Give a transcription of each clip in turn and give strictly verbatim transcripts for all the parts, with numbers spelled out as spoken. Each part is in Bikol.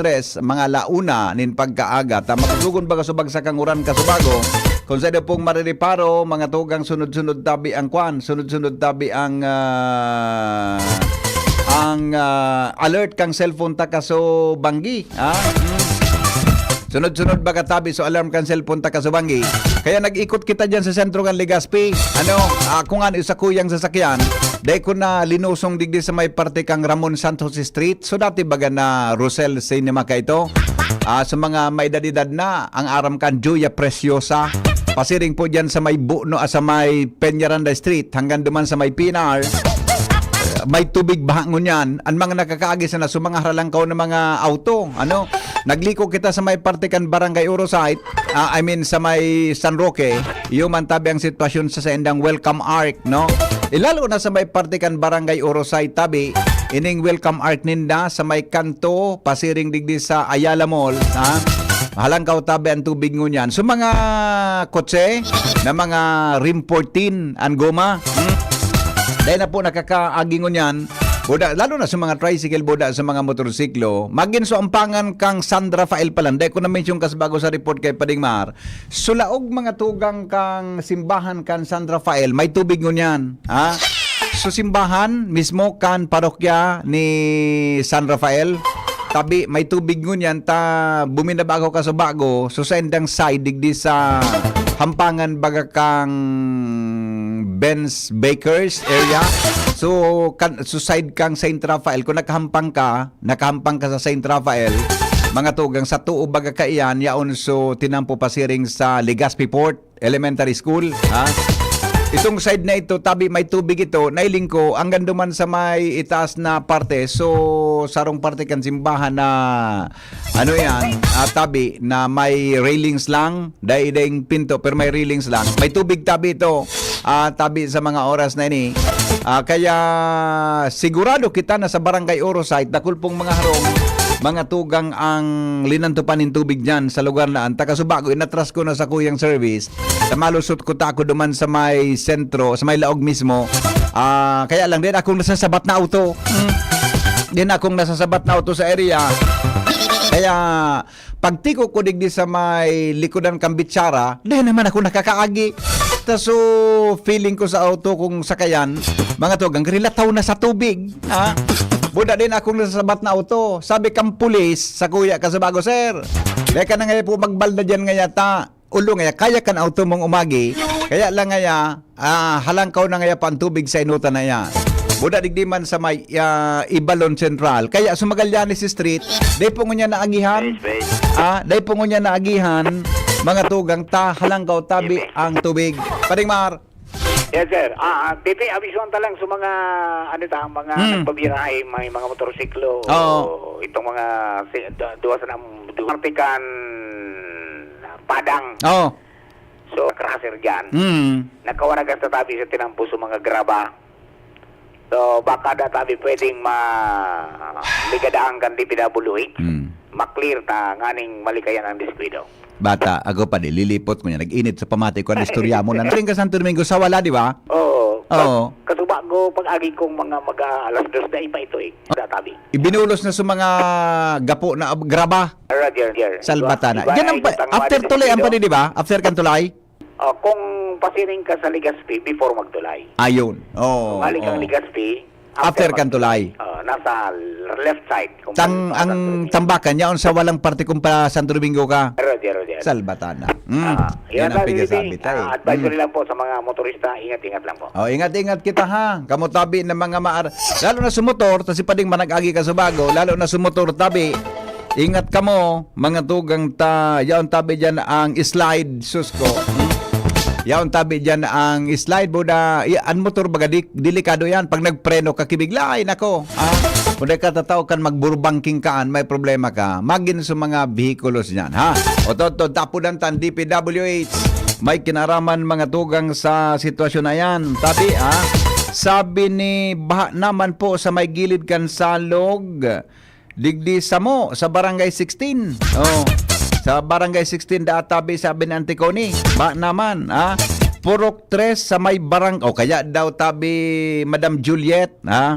tres, mga ala una nin pagkaaga. Ta magdugon baga subagsak ang uran kasubago. Kung sa pong marireparo, mga tugang, sunod-sunod tabi ang kwan, sunod-sunod tabi ang, ah, ang, ah, alert kang cellphone ta kaso banggi, ha? Hmm. Sunod-sunod baga tabi so alarm kan cellphone ta kaso banggi. Kaya nag-ikot kita diyan sa sentro kan Legazpi. Ano, ah, kung ano sa kuyang sasakyan, dai ko na linusong digdi sa may parte kang Ramon Santos Street. So dati baga na Rosel Cinema ka ito. Ah, sa mga may edad-edad na, ang aram kan Joya Preciosa. Pasiring po diyan sa may Buno, ah, sa may Peñaranda Street, hanggang duman sa may P N R. May tubig baha ngunyan. Ang mga nakakaagi sana sa mga haralangkaw na mga auto. Ano? Nagliko kita sa may parte kan Barangay Oro site, ah, I mean sa may San Roque. Iyo man tabi ang sitwasyon sa saindang welcome arc, no? Ilalo na sa may parte kan Barangay Oro site tabi, ining welcome arc ninda sa may kanto, pasiring digdi sa Ayala Mall, ha? Halangkaw tabi ang tubig ngunyan. So mga kotse na mga rim fourteen ang goma, hmm? Dahil na po nakakaagi ngunyan, buda, lalo na sa mga tricycle, buda sa mga motorsiklo, magin so ampangan kang San Rafael pa lang. Dahil ko na-mention kas bago sa report kay Pading Mar, sulaog mga tugang kang simbahan kan San Rafael, may tubig ngunyan. Ha? So simbahan mismo kan parokya ni San Rafael, tabi may tubig ngunyan ta buminabago ka sa bago, so sa endang side, digdi sa hampangan baga kang Benz Bakers area. So, kan, so side kang Saint Rafael, kung nakahampang ka, nakahampang ka sa Saint Rafael, mga tugang sa tuo baga kaiyan, yaon so tinampo pasiring sa Legazpi Port Elementary School, ha? Itong side na ito, tabi may tubig ito, nailing ko, ang ganduman sa may itaas na parte, so sarong parte kan simbahan na ano yan, ah, tabi na may railings lang, dai-daing pinto, pero may railings lang. May tubig tabi ito, ah, tabi sa mga oras na ini. Ah, kaya sigurado kita na sa Barangay Oro site, dakul pong mga harong, mga tugang ang linantupan nin tubig dyan sa lugar na an. Taga Subago, inatras ko na sa kuyang service. Sa malusot ko ta ako duman sa may sentro, sa may laog mismo. Ah, kaya lang, din akong nasasabat na auto. Hmm. Din akong nasasabat na auto sa area. Kaya, pagtiko ko digdi sa may likodan kan bitsara, dahil naman ako nakakaagi. Ta so, feeling ko sa auto kong sakayan, mga tugang, rilataw na sa tubig. Ha? Buda din akong nasasabat na auto. Sabi kang pulis, sa kuya ka sa bago, "Sir, dahil ka na ngayon po magbalda dyan nga yata." Ulo nga, kaya kan auto mong umagi, kaya lang ngaya, ah, halangkaw na ngaya pa ang tubig sa inutan na yan. Buda digdi man sa may, ah, Ibalon Central. Kaya sa Magallanes Street, dai po ngunyan naagihan. Space, space. Ah, dai po ngunyan naagihan, mga tugang ta, halangkaw tabi Space. Ang tubig. Pading Mar. Yes, sir. Ah, ah, P P, abisuan ta lang sa mga, ano ta, mga Hmm. nagbabirahe, may mga motorsiklo, Oo. itong mga, si, du-, duwa sa nam-, duwa, Martican, Padang. Oo. So, crusher dyan. Mm. Nakawaragas na tabi sa tinampo sa mga graba. So, baka na tabi pwedeng ma-, ligadaan kan D P W H. Mm. Ma-clear ta nganing malikayan ang diskwido. Bata, ako pa, di, lilipot ko niya. Nag-init sa pamati ko ang istorya mo na. Rin ka Santo Domingo, sa wala, di ba? Oo. Pag, Oo. Kasubago, pag-agi kong mga mag-a-, alas dos na iba ito eh. Databi. Ibinulos na sa mga gapo na ab-, graba. Roger, Roger. Salbata na. Iba, iba Yan ang na pa-, yung tangwa after na tulay ang sentido. Pwede, di ba? After kan tulay? Oh, kung pasiring ka sa Legazpi, before magtulay. Ayun. Oo, Kung galing kang oo. Legazpi, After after kan magtulay. tulay. Oh, nasa left side. Kung Tang, papunta ang sa Santo Domingo. Tambakan, yaon sa walang parte kung pa Santo Domingo ka. Roger, Roger. Salbata na. Mm. Ah, Yan ang ang sabi, pigasabi, Bibi. tay. Ah, advisory Mm. lang po sa mga motorista, ingat-ingat lang po. Oh, ingat-ingat kita, ha. Kamo tabi na mga maar-, lalo na sa motor, ta si Pading manag-agi ka sa bago, lalo na sa motor tabi. Ingat kamo, mga tugang ta, yaon tabi diyan ang slide, sus ko. Hmm? Yaon tabi diyan ang slide, buda, i-, ang motor baga di-, delikado yan. Pag nagpreno ka, kibigla, ay nako. Ah, kung di ka tatao kan magburbanking kaan, may problema ka. Magin sa mga vehikulos niyan, ha? O to, to, tapudan tan D P W H. May kinaraman mga tugang sa sitwasyon na yan. Tabi, ha? Sabi ni, baha naman po sa may gilid kan salog. Digdi samo, sa Barangay sixteen. Oh, sa Barangay sixteen, da tabi, sabi ni Auntie Connie. Baha naman, ha? Purok Tres sa may barang-, o kaya daw tabi, Madam Juliet, ha?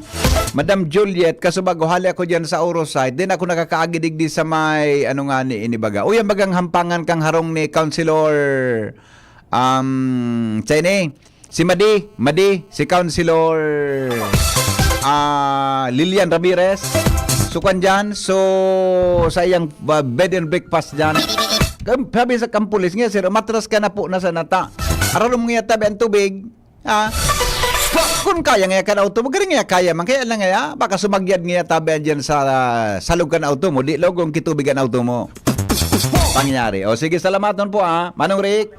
Madam Juliet, kasubago hali ako diyan sa Oro site, din ako nakakaagi digdi sa may, ano nga ni, inibaga. Uy, ang bagang hampangan kang harong ni Councilor, um, Chiney, si Madi, Madi, si Councilor, ah, Lilian Ramirez. So, kwan dyan, so, sa iyang, ah, bed and breakfast dyan. Kam-, sabi sa kampulis, nga, sir, umatras ka na po na sa nata. Araw mo nga tabi ang tubig, ha? Kun kaya nga kan auto mo, gari nga kaya man. Kaya lang nga, baka sumagyad nga tabi dyan sa, ah, salog kan auto mo, di logong kitubig ang auto mo. Pangyari. O sige, salamaton po, ha. Manong Rick.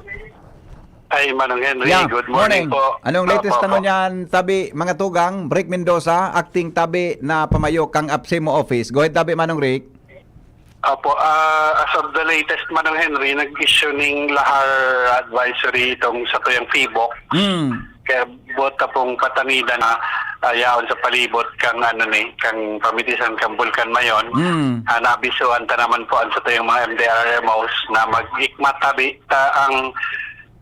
Ay, Manong Henry, Yeah, good morning morning. po. Anong latest Opo, ano opo. niyan, tabi, mga tugang? Rick Mendoza, acting tabi na pamayo kang APSEMO office. Go ahead, tabi, Manong Rick. Opo, ah, as of the latest, Manong Henry, nag-issue ning lahar advisory itong sa tuyang PHIVOLCS. Hmm. Kaya buot ta pong patangidan na, ah, yaon sa palibot kang, ano ni, kang pamitisan kang Bulkan Mayon. Hmm. Ah, nabisuan ta naman po ang sa tuyang mga M D R R M Os na mag-ikmat tabi ta ang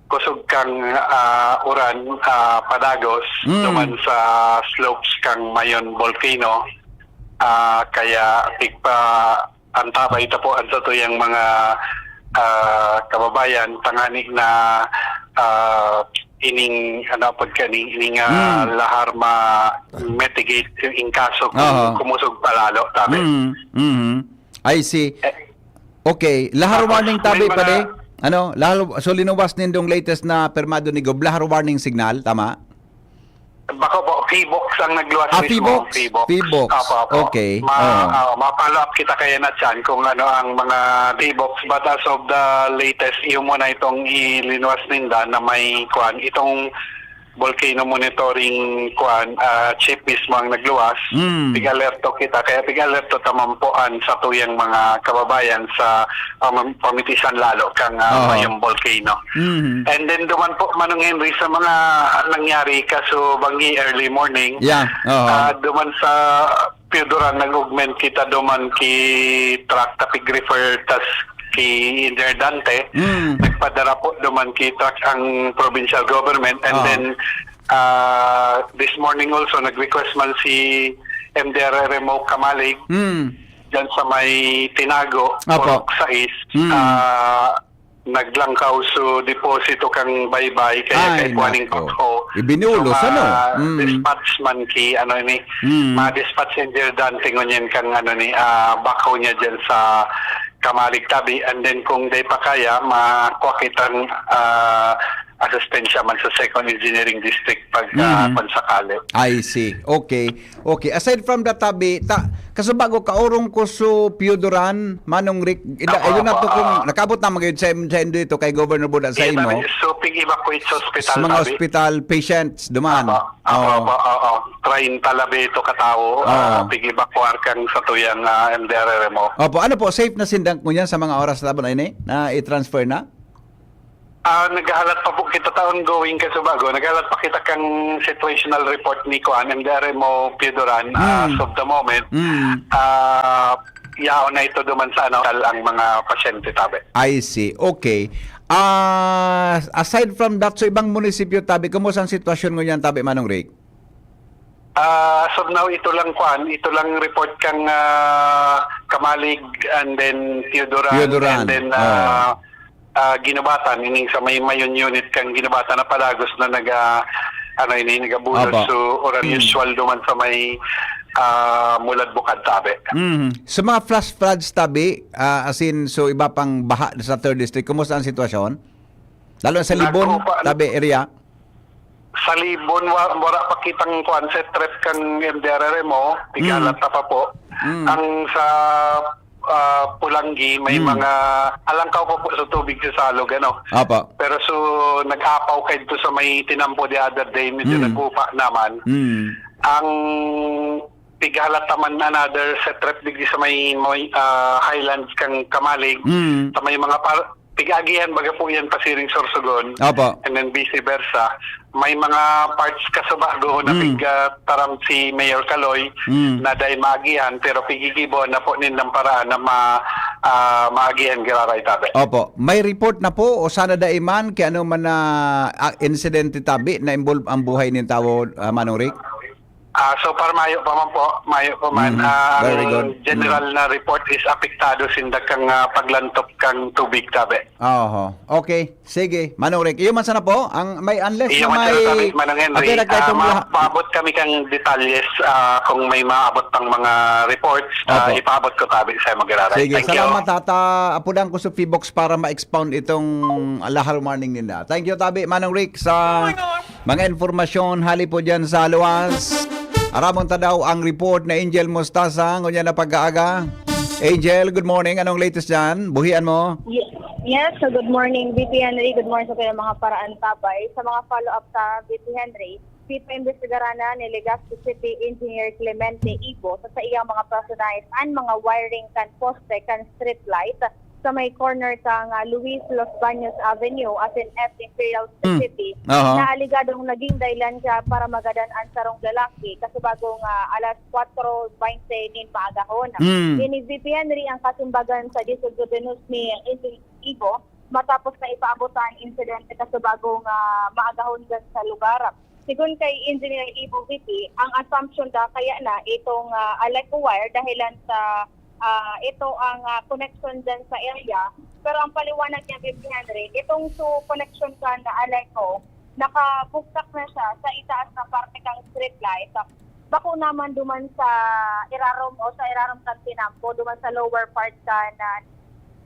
kusog kang, ah, uran, ah, padagos Mm. duman sa slopes kang Mayon Volcano. Ah, kaya pigpa-, antabay ta po ang satuyang mga, ah, kababayan, tangani na, ah, ining, ano, pagkaning, ining, ah, Mm. lahar ma-mitigate yung in kaso kung Aha. kumusog palalo, tabi. Mm, mhm. I see. Eh, Okay, lahar Tapos, warning tabi may pa mga di? Ano, lahar, so linuwas nindong latest na permado ni Gob, lahar warning signal, tama? Bako po, PHIVOLCS ang nagluwas Ah, mismo, PHIVOLCS? PHIVOLCS. PHIVOLCS. Apo, apo. Okay, Ma-, oo. ah, ma-follow up kita kaya na dyan kung ano ang mga PHIVOLCS. But as of the latest, iyo mo na itong ilinuwas ninda na may kwan, itong volcano monitoring kwan, ah, chief mismo ang nagluwas. Mm. Pig-alerto kita, kaya pig-alerto ta man po an satuyang mga kababayan sa, ah, mam-, pamitisan lalo kang, ah, Oo. Mayon Volcano. Mhm. And then duman po, Manong Henry, sa mga nangyari kaso banggi early morning, Yeah, oo. ah, duman sa Pio Duran, nag-augment kita duman ki truck, ta pig-refer tas ki Engineer Dante. Mm. Nagpadara po duman ki truck ang provincial government. And Oo. then, ah, this morning also, nag-request man si M D R R M O Camalig Mm. dyan sa may Tinago, Apo. Purok sais. Mm. Ah, naglangkaw so deposito kang baybay, kaya Ay, kay kuaning nako. Backhoe. Ibinulos, So, ano? ma-, Mm. dispatch man ki, ano ini, Mm. ma-dispatch engineer Dante ngunyan kang, ano ni, ah, backhoe niya dyan sa Camalig tabi. And then kung di pa kaya, makuha kitang, ah, asistensya man sa Second Engineering District pag, ah, Mhm. kung sakali. I see. Okay. Okay, aside from that, tabi, ta, kaso bago kaorong ko so Pio Duran, Manong Rick, ida, Apo, ayun na apo, to kung oo. nakaabot na magayod sa, sa indo ito kay Governor Buda sa Iya, imo. tabi, so, pig-evacuate sa ospital, Sa mga tabi. ospital patients, duman. Apo, apo, Oo. apo, oo. Train talabi ito katawo, ah, Oo. pig-evacuar kang sa tuyang, ah, M D R R M O. Opo, ano po, safe na sindang ngunyan sa mga oras na ba na ini? Na i-transfer na? Ah, naghahalat pa po kita ta ongoing kasubago. Naghahalat pa kita kang situational report ni kuan, M D R M O Pio Duran, ah, Hmm. as of the moment. Hmm. Ah, yaon na ito duman sa ano, ang mga pasyente, tabi. I see. Okay. Ah, aside from that, so ibang munisipyo, tabi, kumusta ang sitwasyon ngunyan, tabi, Manong Rick? Ah, as of now, ito lang kwan, ito lang report kang, ah, Camalig and then Pio Duran, Pio Duran. and then, Oh. ah, ah, Guinobatan, ining sa may Mayon unit kang Guinobatan na padagos na naga, ano ini, nagabulos. Opo. So, oral Mm. usual duman sa may, ah, Mulad Bukad, tabi. Mhm. Sa mga flash floods, tabi, ah, as in, so iba pang baha sa third district, kumusta ang sitwasyon? Lalo na sa Libon, Nagkupa-, tabi area? Sa Libon, wa-, wala pa kitang kuan, set rep kang M D R R M O, Mm. tigalat na pa po. Mm. Ang sa, ah, Pulanggi, may Mm. mga alangkaw pa po sa tubig sa salog, ano. Apo. Pero so, nag-apaw kayo sa may tinampo the other day, medyo Mm. nagkupa naman. Mm. Ang pighalat naman another set rep digdi sa may, may, ah, highlands kang Camalig, Mm. sa may mga par-, pig-agihan baga po yan pasiring Sorsogon, Opo. and then vice versa. May mga parts kasubago na Mm. pig, ah, taram si Mayor Caloy Mm. na dahil maagihan, pero pigigibo na po nindang paraan na ma-, ah, maagihan giraray tabi. Opo. May report na po o sana dai man kay ano man na, ah, insidente tabi na involve ang buhay nin tawo, ah, Manong Rick? Ah, so far, mayo pa man po. Mayo pa man. Mhm. Ah, very good. Ang general na report is apektado sinda kang, ah, paglantop kang tubig tabi. Oho. Okay. Sige, Manong Rick. Iyo man sana po, ang may unless Iyo na man may sana tabi, Manong Henry. Apira ka Ah, itong ma-, lahat. Paabot kami kang detalyes, ah, kung may maabot pang mga reports, ah, Opo. Ipaabot ko tabi sa mga giraray. Sige, Thank you. Salamat, Tata. Apudan ko sa P box para ma-expound itong lahal warning nila. Thank you, tabi, Manong Rick, sa mga impormasyon hali po dyan sa luwas. Aramon ta daw ang report na Angel Mostasa, ngunyan na pag-aaga. Angel, good morning. Anong latest dyan? Buhian mo? Ye-, yes, so good morning, V P Henry. Good morning sa kayong mga paraantabay. Sa mga follow-up sa V P Henry, pipaimbestigaran na ni Legazpi City Engineer Clemente Ibo sa saiyang mga personahe an mga wiring kan poste kan street light sa may corner kan, ah, Luis Los Baños Avenue asin F Imperial Street Hmm. City Aha. na aligadong naging dahilan siya para magadan an sarong lalaki kasubagong, ah, alas kwatro baynte nin maagahon. Hmm. Ini V P Henry ang kasimbagan sa disolbidonus ni Ibo matapos na ipaabot an insidente kasubagong, ah, maagahon dyan sa lugar. Sigon kay Engineer Ibo V P, ang assumption da kaya na itong, ah, Aleco wire dahilan sa, ah, ito ang, ah, connection dyan sa area. Pero ang paliwanag niya, V P Henry, itong su connection kan Aleco, nakabugtak na siya sa itaas na parte kang street light. Bako naman duman sa irarom o sa irarom kan tinampo, duman sa lower part kan, ah,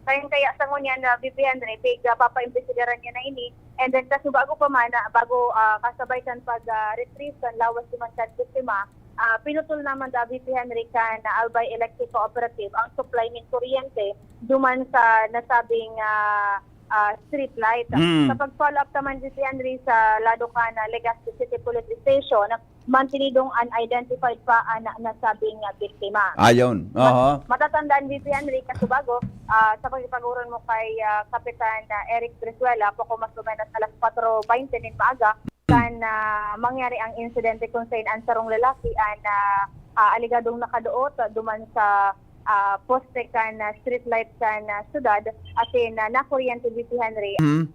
kayang kaya sa ngunyan na V P Henry, pig, ah, papaimbestigaran niya na ini. And then, kaso bago pa man, ah, bago, ah, kasabay kan pag, ah, retrieve kan lawas duman kan biktima, ah, pinutol naman da V P Henry kan, ah, Albay Electric Cooperative ang supply nin kuryente duman sa nasabing, ah, ah, street light. Mm. Sa pag-follow up naman, V P Henry, sa lado kan, ah, Legazpi City Police Station, mantinidong unidentified pa an nasabing, ah, biktima. Ayon. Mat-, Aha. Matatandaan, V P Henry, kasubago, ah, sa pakikipag-oron mo kay, ah, Kapitan, ah, Eric Brizuela, poco mas o menos alas kwatro baynte nin maaga, kan, ah, mangyari ang insidente kung sain an sarong lalaki an, ah, ah, aligadong nakaduot duman sa, ah, poste kan, ah, street light kan, ah, syudad, asin, ah, nakuryente, V P Henry. Mm.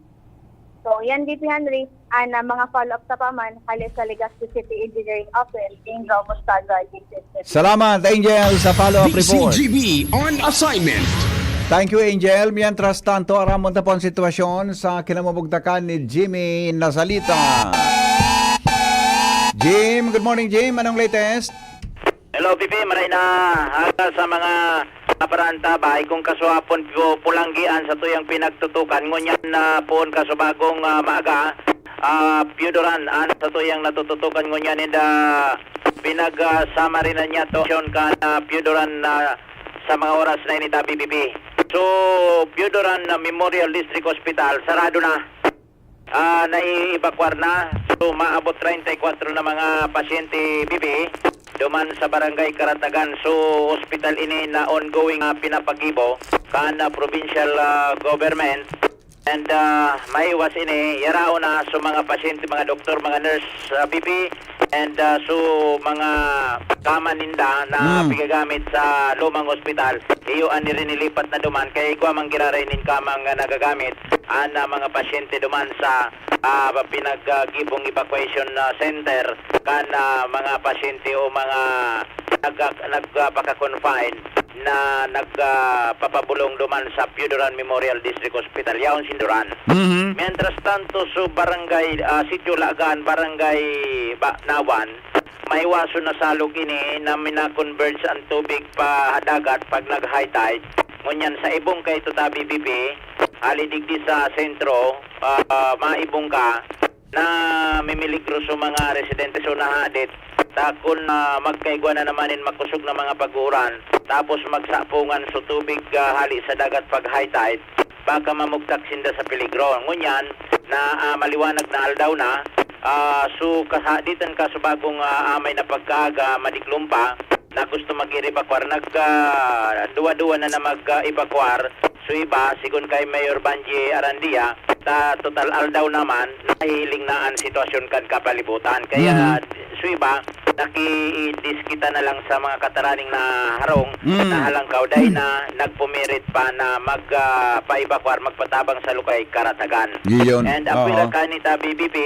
So, yan, V P Henry, an, ah, mga follow-up ta pa man, hale sa Legazpi City Engineering Office, Angel Mostaza, G C S. Salamat, Angel, sa follow-up report. D C G B on assignment. Thank you, Angel. Mientras tanto, aramon ta po ang sitwasyon sa kinamumugtakan ni Jimmy Nazalita. Jim, good morning, Jim. Anong latest? Hello, Pipi. Maray na aga sa mga kaparaan ta. Bahay kong kasuhapon, pu-, pulanggian sa tuyang pinagtutukan. Ngunyan na poon kasubagong, ah, maaga, ah, piyudoran an sa tuyang natututukan ngunyan in the pinag, ah, summary na niya to. Kan, ah, piyudoran na sa mga oras na ini ta, Pipi. So, piyudoran na Memorial District Hospital, sarado na. Ah, nai-evacuar na. So, maabot treinta y cuatro na mga pasyente, Bibi, duman sa Barangay Karatagan. So, ospital ini na ongoing, ah, pinapagibo kan, ah, provincial, ah, government. And, ah, maiwas ini, yaraon na sa mga pasyente, mga doktor, mga nurse, ah, Bibi, and, ah, so, mga kama ninda na Hmm. pigagamit sa lumang ospital, iyo an irinilipat na duman, kaya igwa man giraray nin kamang, ah, nagagamit an, ah, mga pasyente duman sa, ah, pinag-, ah, gibong evacuation, ah, center kan, ah, mga pasyente o mga nag-, nagpaka-confine na nag, ah, papabulong duman sa Piyudoran Memorial District Hospital, yaon sinda duran. Mhm. Mientras tanto, sa barangay, ah, Sitio Lagan, Barangay Ba-, Nawan, maiwason na salog ini na mina-converge ang tubig pa dagat pag nag-high tide. Ngunyan sa ibong kay Tutabi, Bibi, hali digdi sa sentro, ah, maibong ka, namimiligro sa mga residente sa unahadit, ta kun, ah, magkaigwa na naman nin makosog na mga pag-uuran, tapos magsapungan sa tubig, ah, hali sa dagat pag high tide, baka mamugtak sinda sa peligro. Ngunyan na, ah, maliwanag na aldaw na, ah, so, kahaditan ka sa bagong, ah, amay na pagkaaga, madiklom pa, na gusto mag-evacuar, nag, ah, duwa-duwa na na mag, ah, evacuar. So, iba, sigon kay Mayor Banji Arandia, ta total aldaw naman, nahihiling na an sitwasyon kan kapalibutan. Kaya, Mhm. so, iba, Nakiidis kita na lang sa mga kataraning na harong, Mm. na halangkaw, dai na nagpumirit pa na mag, ah, pa-evacuar, magpatabang sa Lukay, Karatagan. Giyon. And ang Oo. pila ka ni Tabi B P,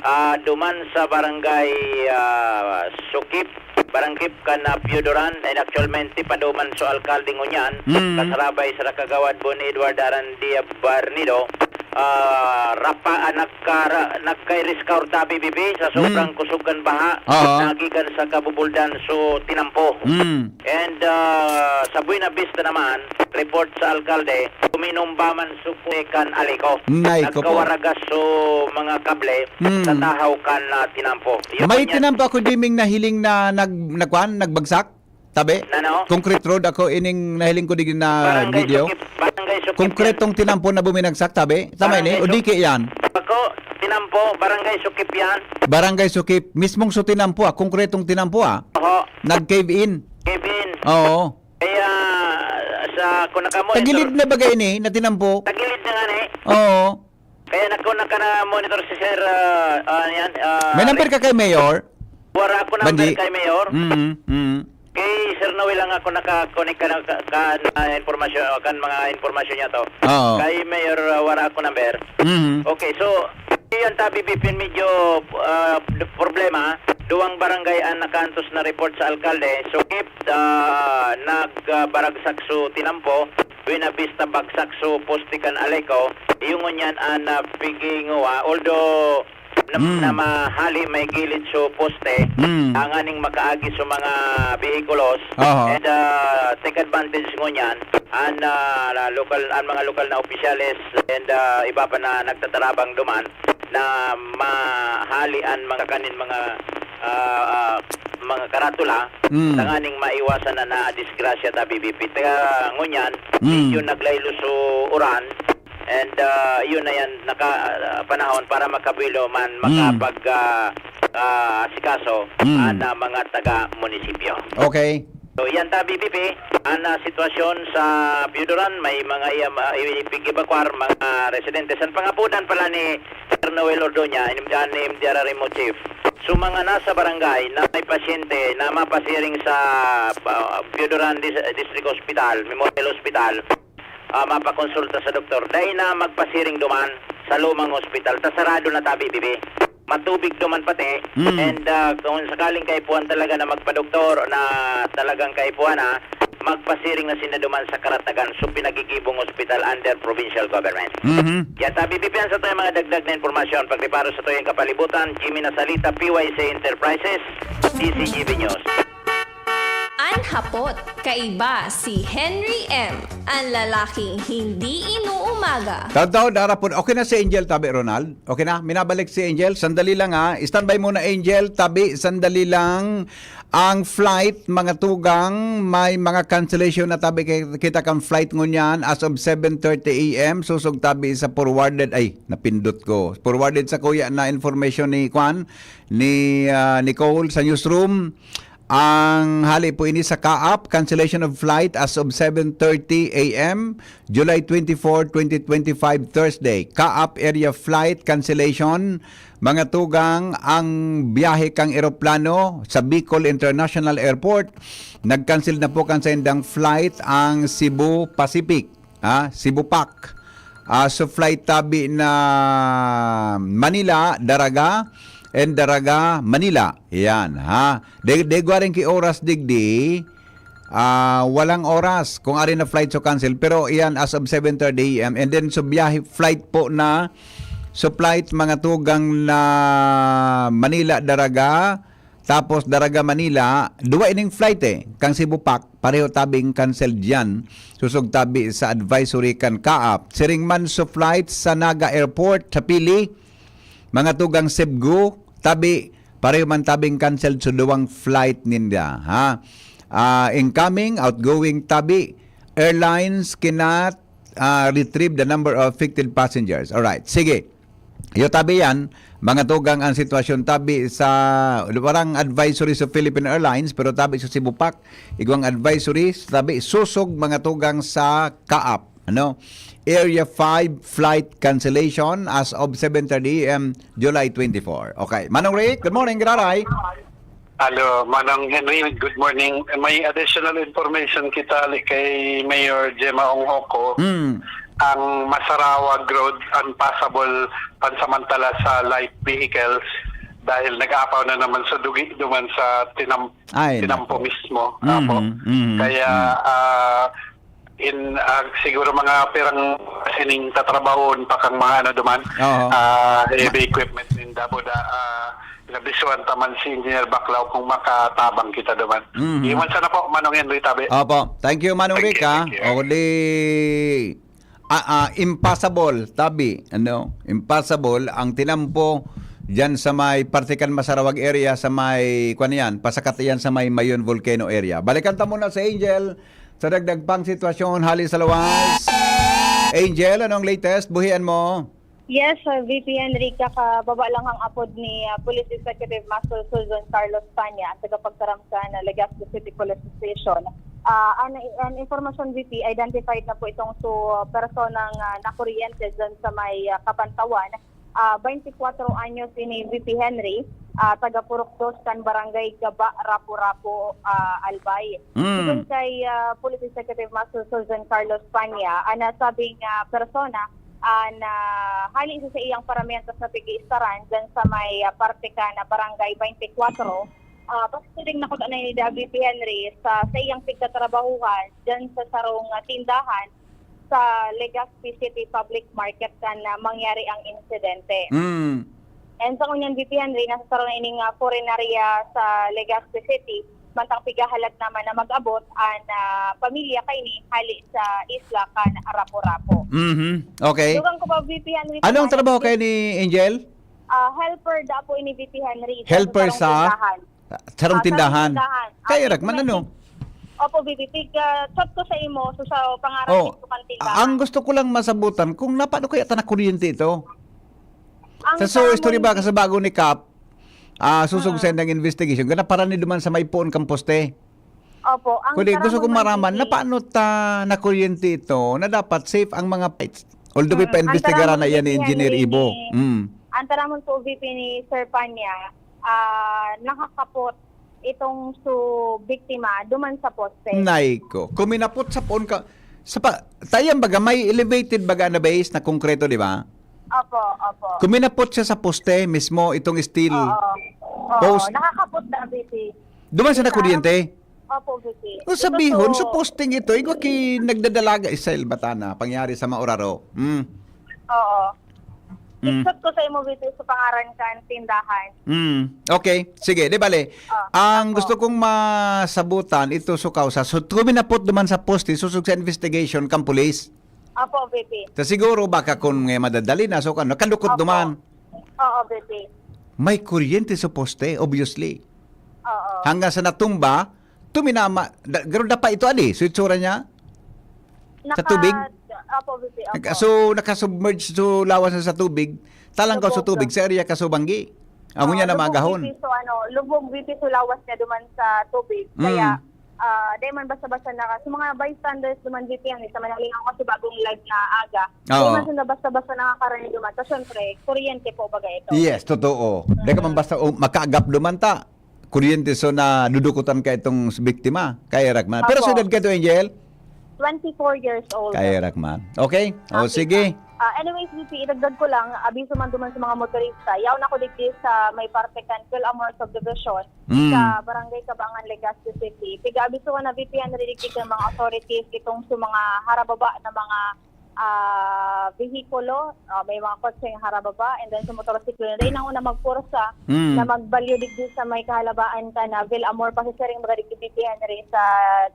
ah, duman sa barangay, ah, Sukip, barangay kan, ah, Pioduran, and actualmente paduman sa alkalde ngunyan, Mm. kasarabay sa Kagawad Bon Edward Arandia Barnido, ah, rapa, ah, nagkara-, nagkay-riska orta, B B B, sa Mm. sobrang kusog kan baha, Oo. nagikan sa Kabubuldan, so tinampo. Mm. And, ah, sa Buena Vista naman, report sa alkalde, tuminumba man suko kan Aleco. Nay, ko po. Nagkawaragas so mga kable Mm. sa tahaw kan, ah, tinampo. Yun May yan. tinampo ako, Jiming, nahiling na nag-, nagkuan, nagbagsak? Tabi? Nano? Concrete road ako, ining nahiling ko digdi na Barangay video. Sukip, Barangay Sukip Konkretong tinampo na buminagsak, tabi? Tama ini? Barangay O Suk- diki yan? Ako, tinampo, Barangay Sukip yan. Barangay Sukip. Mismong so tinampo, ah. Konkretong tinampo, ah. Oho. Nag-cave in. Cave in. Oo. Kaya, sa, kung nakamo, Tagilid ito, na bagay ini, na tinampo? Tagilid na nga ni. Oo. Kaya nako, naka-monitor si Sir, ah, ah, yan, ah, May number Rick. ka kay Mayor? Wala ako number Banji? kay Mayor. Mm, mm. Kay Sir Noel lang ako naka-connect ka na, ka, ka, na impormasyon, kan mga impormasyon niya to. Oo. Kay Mayor, ah, wala ako number. Mm. Okay, so, yan tabi, Bipin, medyo, ah, d-, problema. Duwang barangay ang nakaantos na report sa alkalde. So, if, ah, nag, ah, baragsak so tinampo, Buena Vista bagsak so poste kan Aleco, iyo ngunyan an, ah, piginguwa. Although, na, Mm. na mahali may gilid so poste, Mm. tanganing makaagi sa mga behikulos, Aha. and, ah, take advantage ngunyan, an, ah, la-, lokal, an mga lokal na opisyales and, ah, iba pa na nagtatarabang duman na mahali an mga kanin mga, ah, ah, mga karatula, Mm. tanganing maiwasan na na disgrasya ta, B B P. Kaya ngunyan, Mm. medyo naglaylo so uran, and, ah, yun na yan, naka, ah, panahon para makabuelo man, Mm. makapag, ah, ah, asikaso, Mm. ah, na mga taga-munisipyo. Okay. So, yan ta, B B P, an, ah, sitwasyon sa Pioduran, may mga iya-, ma-, ipig-evacuar, mga residente. San pangapudan pala ni Sir Noel Ordoña, an M D R R M O chief. So, mga nasa barangay na may pasyente na mapasiring sa, ah, Pioduran Dis-, District Hospital, Memorial Hospital, ah, mapakonsulta sa doktor. Dai na magpasiring duman sa lumang ospital. Ta sarado na tabi, bibi. Matubig duman pati. Mm. And, ah, kung sakaling kaipuhan talaga na magpadoktor na talagang kaipuhan na, magpasiring na sinda duman sa Karatagan, so pinagigibong ospital under provincial government. Mhm. Yan, tabi, bibi, yan sa tayo mga dagdag na impormasyon. Pagreparo sa tuyang kapalibutan, Jimmy Nasalita, P Y C Enterprises, D C G B News. An hapot, kaiba si Henry M, an lalaking hindi inuumaga. Taon-taon, darapon. Okay na si Angel tabi, Ronald? Okay na? Minabalik si Angel? Sandali lang, ha. Standby muna, Angel. Tabi, sandali lang. Ang flight, mga tugang, may mga cancellation na tabi kay kita kan flight ngunyan as of seven thirty A M. Susog tabi sa forwarded, ay, napindot ko. Forwarded sa kuya na information ni Kwan, ni, ah, Nicole sa newsroom. Ang hali po ini sa CAAP, cancellation of flight as of seven thirty A M, July twenty-four, twenty twenty-five, Thursday. CAAP area flight cancellation. Mga tugang, ang biyahe kang eroplano sa Bicol International Airport, nag-cancel na po kan saindang flight ang Cebu Pacific. Ha, Cebu Pac. Ah, so flight tabi na Manila, Daraga, and Daraga, Manila. Yan, ha. De, de gwaring ki oras digdi, ah, walang oras kung ari na flight so cancel. Pero yan, as of seven thirty A M. And then, so biyahe, flight po na, so flight, mga tugang na Manila, Daraga, tapos Daraga Manila, duwa ining flight eh. Kang Cebu Pac, pareho tabing cancel diyan. Susog tabi sa advisory kan CAAP. Siring man so flight sa Naga Airport sa Pili, mga tugang Cebu, tabi, pareho man tabing cancel sa duwang flight ninda, ha? Ah, incoming, outgoing, tabi, airlines cannot, ah, retrieve the number of affected passengers. Alright, sige. Iyo tabi yan, mga tugang ang sitwasyon tabi sa, warang advisory sa Philippine Airlines, pero tabi sa Cebu Pac, igwang advisory, tabi susog mga tugang sa CAAP, ano? Area five flight cancellation as of seven thirty A M, July twenty-four. Okay. Manong Rick, good morning, giraray. Hello, Manong Henry, good morning. May additional information kita li kay Mayor Gemma Onghoco. Mm. Ang Masarawag Road, unpassable pansamantala sa light vehicles dahil nag-aapaw na naman sa dugi duman sa tinam Ay, tinampo nako. Mismo. Mhm, Apo. mhm, Kaya mhm. ah, in ah, siguro mga pirang sining tatrabahon pa kang mga ano duman, Oo. ah, heavy equipment ninda po da ah, nabisuan taman si Engineer Baclaw kung makatabang kita duman. Mhm. Iwan sana po, Manong Henry Tabi. Opo. Thank you, Manong Thank Rick, you, ha? thank you. O di, ah, ah, impossible, tabi. Ano? Impossible ang tinampo dyan sa may parte kan Masarawag area, sa may, kwan yan, pasakat yan sa may Mayon Volcano area. Balikan ta muna si Angel sa dagdag pang sitwasyon hali sa luwas. Angel, anong latest? Buhian mo? Yes, uh, V P Henry, kakababa lang ang apod ni uh, Police Executive Master Sergeant Carlos Panya, tagapagtaram sa na Legazpi City Police Station. Ah, ang, ang informasyon, V P, identified na po itong su personang uh, nakuryente dyan sa may uh, Kapantawan. Ah, twenty-four anyos ini, V P Henry, ah, taga Purok Dos kan Barangay Gaba, Rapu-Rapu, ah, Albay. Mm. Sigon kay ah, Police Executive Master Sergeant Carlos Panya, ang nasabing ah, persona, ah, na hali sa iyang paramihan sa pag-iistaran dyan sa may ah, parte ka na Barangay twenty-four, ah, pagsiring na kuta na ni David P. Henry sa, sa iyang pagtatrabahuhan dyan sa sarong ah, tindahan sa Legazpi City Public Market kan ah, mangyari ang insidente. Mm. And sa ngunyan, V P Henry, nasa saro na ining ah, punerarya sa Legazpi City, mantang pigahalat naman na mag-abot ang ah, pamilya kaini hali sa isla kan Rapu-Rapu. Mhm. Okay. Dugang ko pa, V P Henry, Anong sa trabaho mga kayo ni Angel? Ah, helper da po ini, V P Henry. Helper sarong sa? Tindahan. Sarong Ah, tindahan. Sarong tindahan. Kaya Ah, rak man, ano? Opo, V P. Tig, ah, chat ko sa imo, so sa pangaran Oh, oh, kan tindahan. ang gusto ko lang masabutan kung napano kaya ta nakuryente ito. Ang Sa so, story ba karamon- kasi bago ni Kap, ah, susog sa indang investigation, gana para ni duman sa may puon kang poste. Opo. Ang Kundi gusto karamon kong man, maraman, V P, na paano ta nakuryente ito na dapat safe ang mga pets? Although Mm, pa-investigaran ang na yan ni karamon, Engineer V P, Ibo. ni- Mm. Ang taramon po, V P, ni Sir Panya, ah, nakakapot itong su biktima duman sa poste. Nay ko. Kuminapot sa puon ka. Sa pa, tayang baga, may elevated baga na base na konkreto, di ba? Opo, opo. Kuminapot siya sa poste mismo, itong steel Oo. Oo, post. Nakakapot na, V P. Duman sa nakuryente. Opo, V P. O sabihon, Ito so posting ito, igwa ki nagdadalaga, isa batana, pangyari sa mauraro. Mm. Oo. Mm. Iksot ko sa imo, V P, sa pangaran kan tindahan. Mm. Okay. Sige, di bale. Ah, Ang opo. gusto kong masabutan, ito so kausa. So, kuminapot duman sa poste, susog sa investigation kang pulis. Opo, V P. Sa siguro, baka kung eh, madadali na, so ano, kadukot Opo. duman. Oo, V P. May kuryente sa poste, obviously. Oo. Hanggang sa natumba, tuminama, da, garo dapa ito, adi, so itsura niya. Sa Naka- tubig? Opo, V P. Opo. Nag- So, nakasubmerge so lawas na sa tubig. Talangkaw sa Lubog. Tubig, sa area Kasubanggi. Ang unya Oo, na lubog, magahon. V P, so ano, lubog, V P, so lawas niya duman sa tubig. Mm. Kaya, ah, di man basta-basta naka, sa mga bystanders duman, V P, ang isa man ang lingaw kasi bagong lag na aga. Oo. Di man sila basta-basta nakakarinig duman. So, syempre, kuryente po baga ito. Yes, totoo. Di ka man basta oh, makaagap duman ta. Kuryente so na dudukutan ka itong biktima. Kaya rak man. Pero Opo. Siyudad ka ito, Angel? Twenty-four years old. Kaya rak man. Okay? O, Okay. sige. Ah, anyways, V P, idagdag ko lang, abiso man duman sa mga motorista. Yaon ako digdi sa may parte kan Phil Amor Subdivision Mm. sa Barangay Cabangan, Legazpi City. Piga-abiso na, V P, ang narinig ng mga authorities itong sa mga harababa na mga ah, vehikulo, ah, may mga kotseng harababa, and then sa motorsiklo na rin ang una magpursa Mm. na magbalyo digdi sa may kahalabaan ka na Vil Amor, pasisiring mga digdi, V P, Henry, sa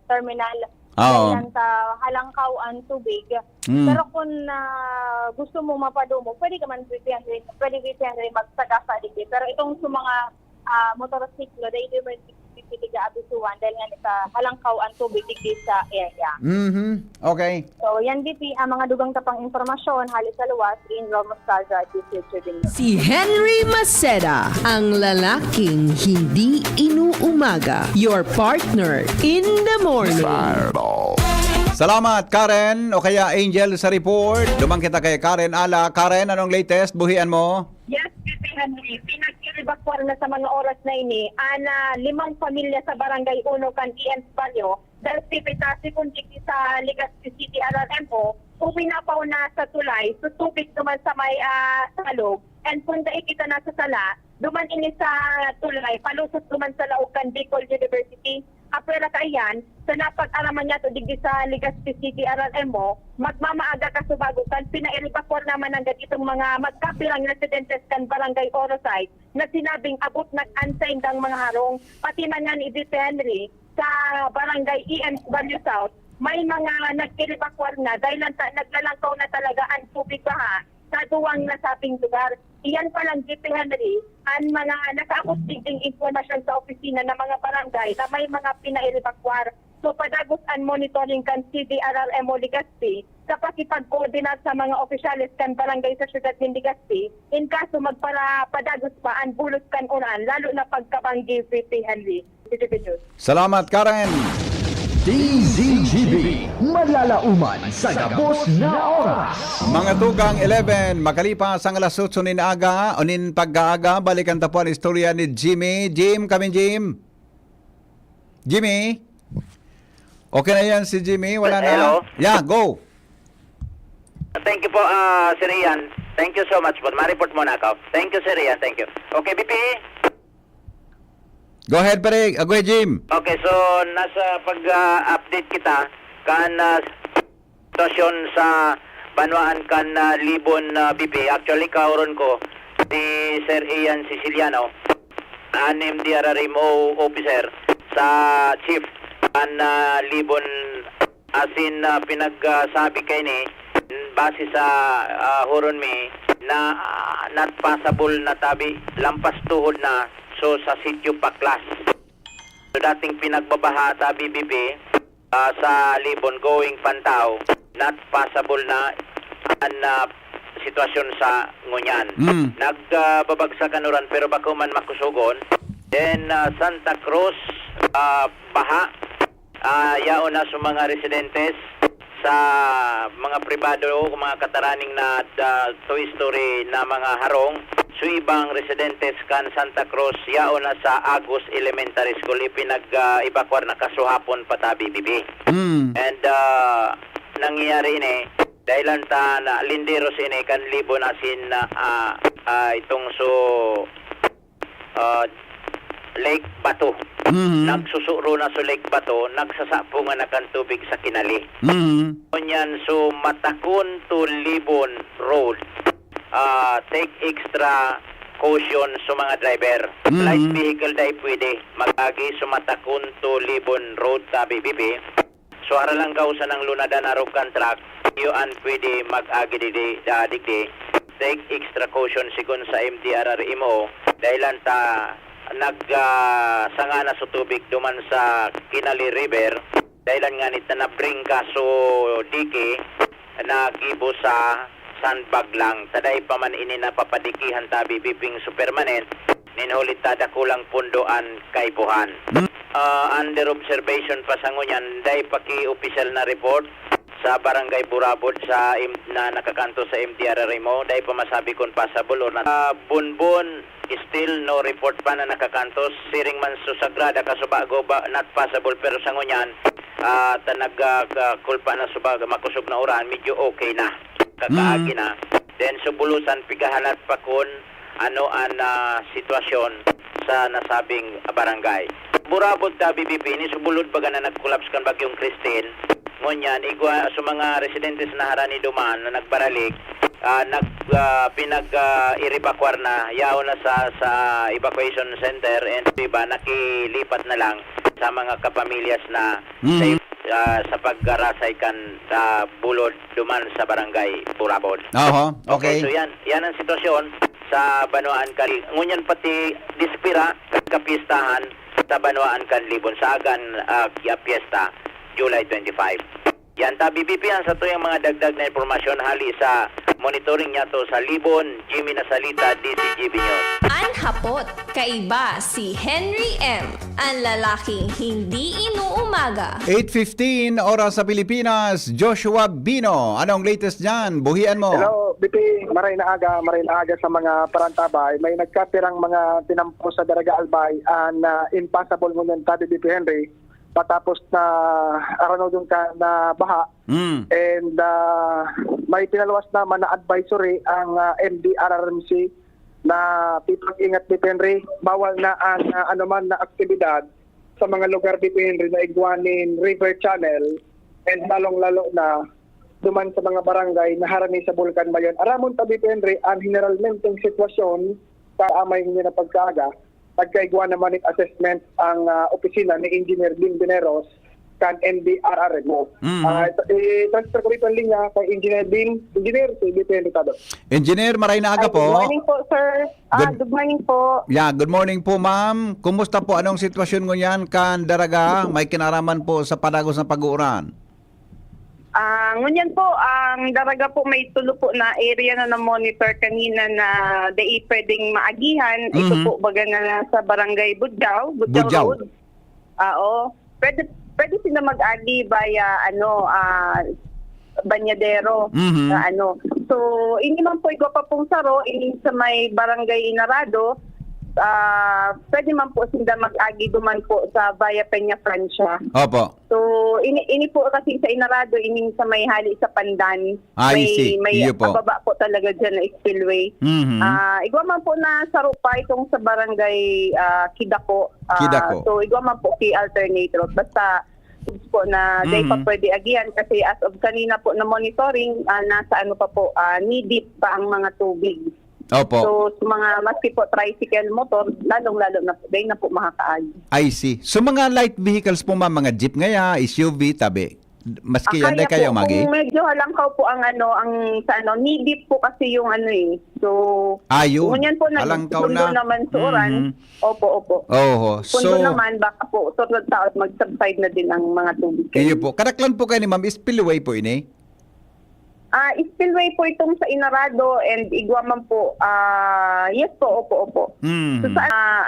terminal. Oo. Kailan ta halangkaw ang tubig. Mm. Pero kung ah, gusto mo mapadumo, pwede ka man, V P, Henry, pwede, V P, Henry, magsagasa digdi. Pero itong sa mga ah, motorsiklo, dahil di mo pipitiga abisuan dahil nga sa halangkaw ang tubig digdi sa area. Mhm. Okay. So, yan, V P, ang mga dugang tapang impormasyon, hali sa luwas, in Ramos Caja, D C H Tribune. Si Henry Maceda, ang lalaking hindi inuumaga. Your partner in the morning. Salamat, Karen, o kaya Angel sa report. Duman kita kay Karen. Ala, Karen, anong latest? Buhian mo? Yes, V P, Henry, pinag-evacuar na sa mga oras na ini an, ah, limang pamilya sa Barangay Uno kan E M Barrio, dahil pipita, segun digdi sa Legazpi City R R M O, kung pinapaw na sa tulay, so tubig duman sa may, ah, salog, and kung dai kita na sa sala, duman ini sa tulay, palusot duman sa laog kan Bicol University. Apwera kaiyan, sa napag-araman niyato digdi sa Legazpi City R R M O, magmamaaga kasubago kan pinaevakuar naman nanggad itong mga magkapirang residentes kan Barangay Orosay na sinabing abot na an saindang mga harong, pati man ngani si Henry sa Barangay E M Barrio South, may mga nag-evakuar na dahil lang ta-, naglalangkaw na talaga ang tubig baha sa duwang nasabing lugar. Iyan pa lang, G P Henry, ang mga nakaabot digding impormasyon sa opisina ng mga barangay na may mga pinaevakuar. So, padagos ang monitoring kan C D R R M O Legazpi sa pakipagkoordinar sa mga opisyales kan barangay sa siyudad nin Legazpi, in kaso magpara-, padagos pa ang bulos kan uran, lalo na pagkabanggi, G P Henry. Salamat, Karen. D Z G B, malalaoman sa gabos na oras. Mga tugang eleven, makalipas ang alas otso nin aga, o nin pag-aaga, balikan ta po ang istorya ni Jimmy. Jim, kami Jim. Jimmy? Okay na yan si Jimmy, wala na. Hello? Yeah, go. Thank you po, ah, Sir Ian. Thank you so much po. Ma-report muna ako. Thank you, Sir Ian. Thank you. Okay, B P. Go ahead, pare. Ah, go ahead, Jim. Okay, so nasa pag-update kita kan ah, sitwasyon sa banwaan kan ah, Libon ah, B P. Actually, kaoron ko si Sir Ian Siciliano, an M D R R M O officer sa chief kan ah, Libon. Asin ah, pinagsabi kaini, base sa ah, huron mi, na ah, not passable na tabi, lampas tuhod na, so sa sitio Paklas. So dating pinagbabaha tabi B P ah, sa Libon going Pantao, not passable na an ah, sitwasyon sa ngunyan. Mm. Nagbabagsak an uran pero bako man makusogon. Then ah, Santa Cruz, ah, baha. Ah, yaon na sa mga residentes sa mga pribado o mga kataraning na da, two-story na mga harong. Sa ibang residentes kan Santa Cruz, yaon na sa Agus Elementary School, ipinag-evacuar na kasuhapon pa tabi, bibi. Mm. And ah, nangyayari ini, dahilan ta na linderos ini kan Libon asin ah, ah, itong so ah, Lake Bato. Mhm. Nagsusuro na sa Lake Bato, nagsasapungan na kan tubig sa Kinali. Mhm. Ngunyan, so Matakon to Libon Road, ah, take extra caution sa mga driver. Mhm. Light vehicle dai pwede mag-agi sa Matakon to Libon Road, tabi, bibi. So, haralangkaw sa nang lunadan arog kan truck, iyo an pwede mag-agi digdi, da, digdi. Take extra caution sigon sa M D R R M O, dahilan ta nag, ah, sanga na sa tubig duman sa Kinali River, dahilan ngani ta nabringka so dike na gibo sa sandbag lang. Ta dai pa man ini napapadikihan tabi bibing so permanent, nin huli ta dakulang pundo an kaipuhan. Hmm. Ah, under observation pa sa ngunyan, dai pa ki opisyal na report sa Barangay Burabod sa im-, na nakakanto sa M D R R M O, dai pa masabi kun passable or not. Ah, Bonbon, still no report pa na nakakantos. Siring man sa Sagrada, Kasubago, ba, not passable, pero sa ngunyan, ah, ta nag, ah, ka-, kulpa na subag, makosog na uran, medyo okay na. Kakaagi Mm. na. Then, sa Bulusan, pigahalat pa kun ano an, ah, sitwasyon sa nasabing barangay. Burabod ta, B B P, ini subulod baga na nag-collapse kan Bagyong Christine. Ngunyan, igwa sa mga residentes na harani duman na nagbaralig, ah, nag, ah, pinag, ah, evacuar na, yaon na sa, sa evacuation center and iba nakilipat na lang sa mga kapamilyas na Mhm. sa, ah, sa paggarasay kan, ah, bulod duman sa barangay Burabod. Aha, okay. Okay, so yan, yan ang sitwasyon sa Banwaan Kali. Ngunyan pati dispira, kapistahan sa Banwaan kan Libon sa agan, ah, Piyesta, July twenty-five. Yan ta, B B P, ang satuyang mga dagdag na impormasyon hali sa monitoring niyato sa Libon, Jimmy Nasalita, D Z G B News. An hapot, kaiba si Henry M. Ang lalaking hindi inuumaga. Eight fifteen, oras sa Pilipinas. Joshua Bino, anong latest dyan? Buhian mo. Hello, B P. Maray na aga, maray na aga sa mga parantabay. May nagkapirang mga tinampo sa Daraga Albay, an uh, impossible ngunyan tabi, B P Henry. Patapos na aranodon ka na baha. Mm. And uh, may pinaluwas naman na advisory ang uh, M D R R M C na pipag-ingat ni Henry. Bawal na ang uh, anuman na aktibidad sa mga lugar dito, Henry, na igwa nin river channel and lalong-lalo na duman sa mga barangay na harani sa Bulkan Mayon. Aramon ta dito, Henry, ang generalmenteng sitwasyon sa amay ninyo na pagkaaga, nagkaigwa naman ng assessment ang ah, opisina ni Engineer Din Bineros kan N D R R M O. Mhm. Ah, ito, i-transfer ko dito ang linya kay Engineer Din. Engineer, si B P N Ricardo. Engineer, maray na aga Ay, good po. morning po, sir. Ah, Good- good morning po. Yeah, good morning po, ma'am. Kumusta po? Anong sitwasyon ngunyan kan Daraga? May kinaraman po sa padagos na pag-uuran? Ah, ngunyan po, ang Daraga po may tulo po na area na na-monitor kanina na dai pwedeng maagihan. Ito Mhm. po baga na sa Barangay Budjao, Budjao Budjao. Road. Ah, oo. Pwede pwede sila mag-agi via ano, ah, Banyadero Mhm. na ano. So, ini man po igwa pa pong saro, ini sa may Barangay Inarado, ah, pwede man po sila mag-agi duman po sa via Peña Francia. Opo. So, ini, ini po kasi sa Inarado, ini sa may hali sa Pandan. Ah, I may, see. May Iyo po. pababa po talaga dyan na spillway. Mhm. Ah, igwa man po na saro pa itong sa barangay ah, Kidako. Ah, Kidako. So, igwa man po ki alternate route. Basta, po na dai pa Mhm. pwede agihan kasi as of kanina po na monitoring, ah, nasa ano pa po, ah, knee deep pa ang mga tubig. Opo. So, sa mga maski po tricycle, motor, lalong-lalo na po, dai na po makakaagi. I see. So mga light vehicles po, ma'am, mga jeep ngaya, S U V, tabi. Maski yan, Kaya dai kaya po, umagi? Kung medyo halangkaw po ang ano, ang sa ano, knee deep po kasi yung ano eh. So, Ayun. ngunyan po, nag- Halangkaw sundo na. naman sa uran. Mhm. Opo, opo. Oho. Sundo So, naman, baka po, sunod taon, mag-subside na din ang mga tubig. iyo po. Kadaklan po kayo ni ma'am, spillway po ini? Ah, spillway po itong sa Inarado and Igwa man po. Ah, yes po, opo, opo. Hmm. So, sa, ah,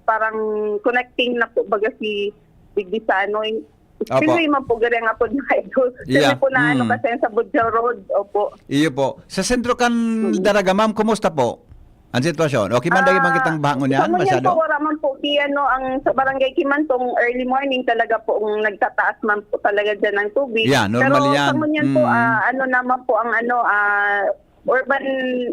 parang connecting na po baga si digdi sa ano, yung Opo. spillway man po, gari nga po na ito. Yeah. Kasi po na ano Mm. kasi sa Budjao Road, opo. Iyo po. Sa sentro kan Mm. Daraga, ma'am, kumusta po ang sitwasyon? Okay man, dahil Ah, man kitang baha ngunyan, sa ngunyan masyado? po, wala man po ki, ano, ang sa barangay Kimantong, early morning talaga po ang nagtataas man po talaga dyan ng tubig. Yeah, normal Pero yan. sa ngunyan po, Mm. ah, ano naman po ang ano, ah, urban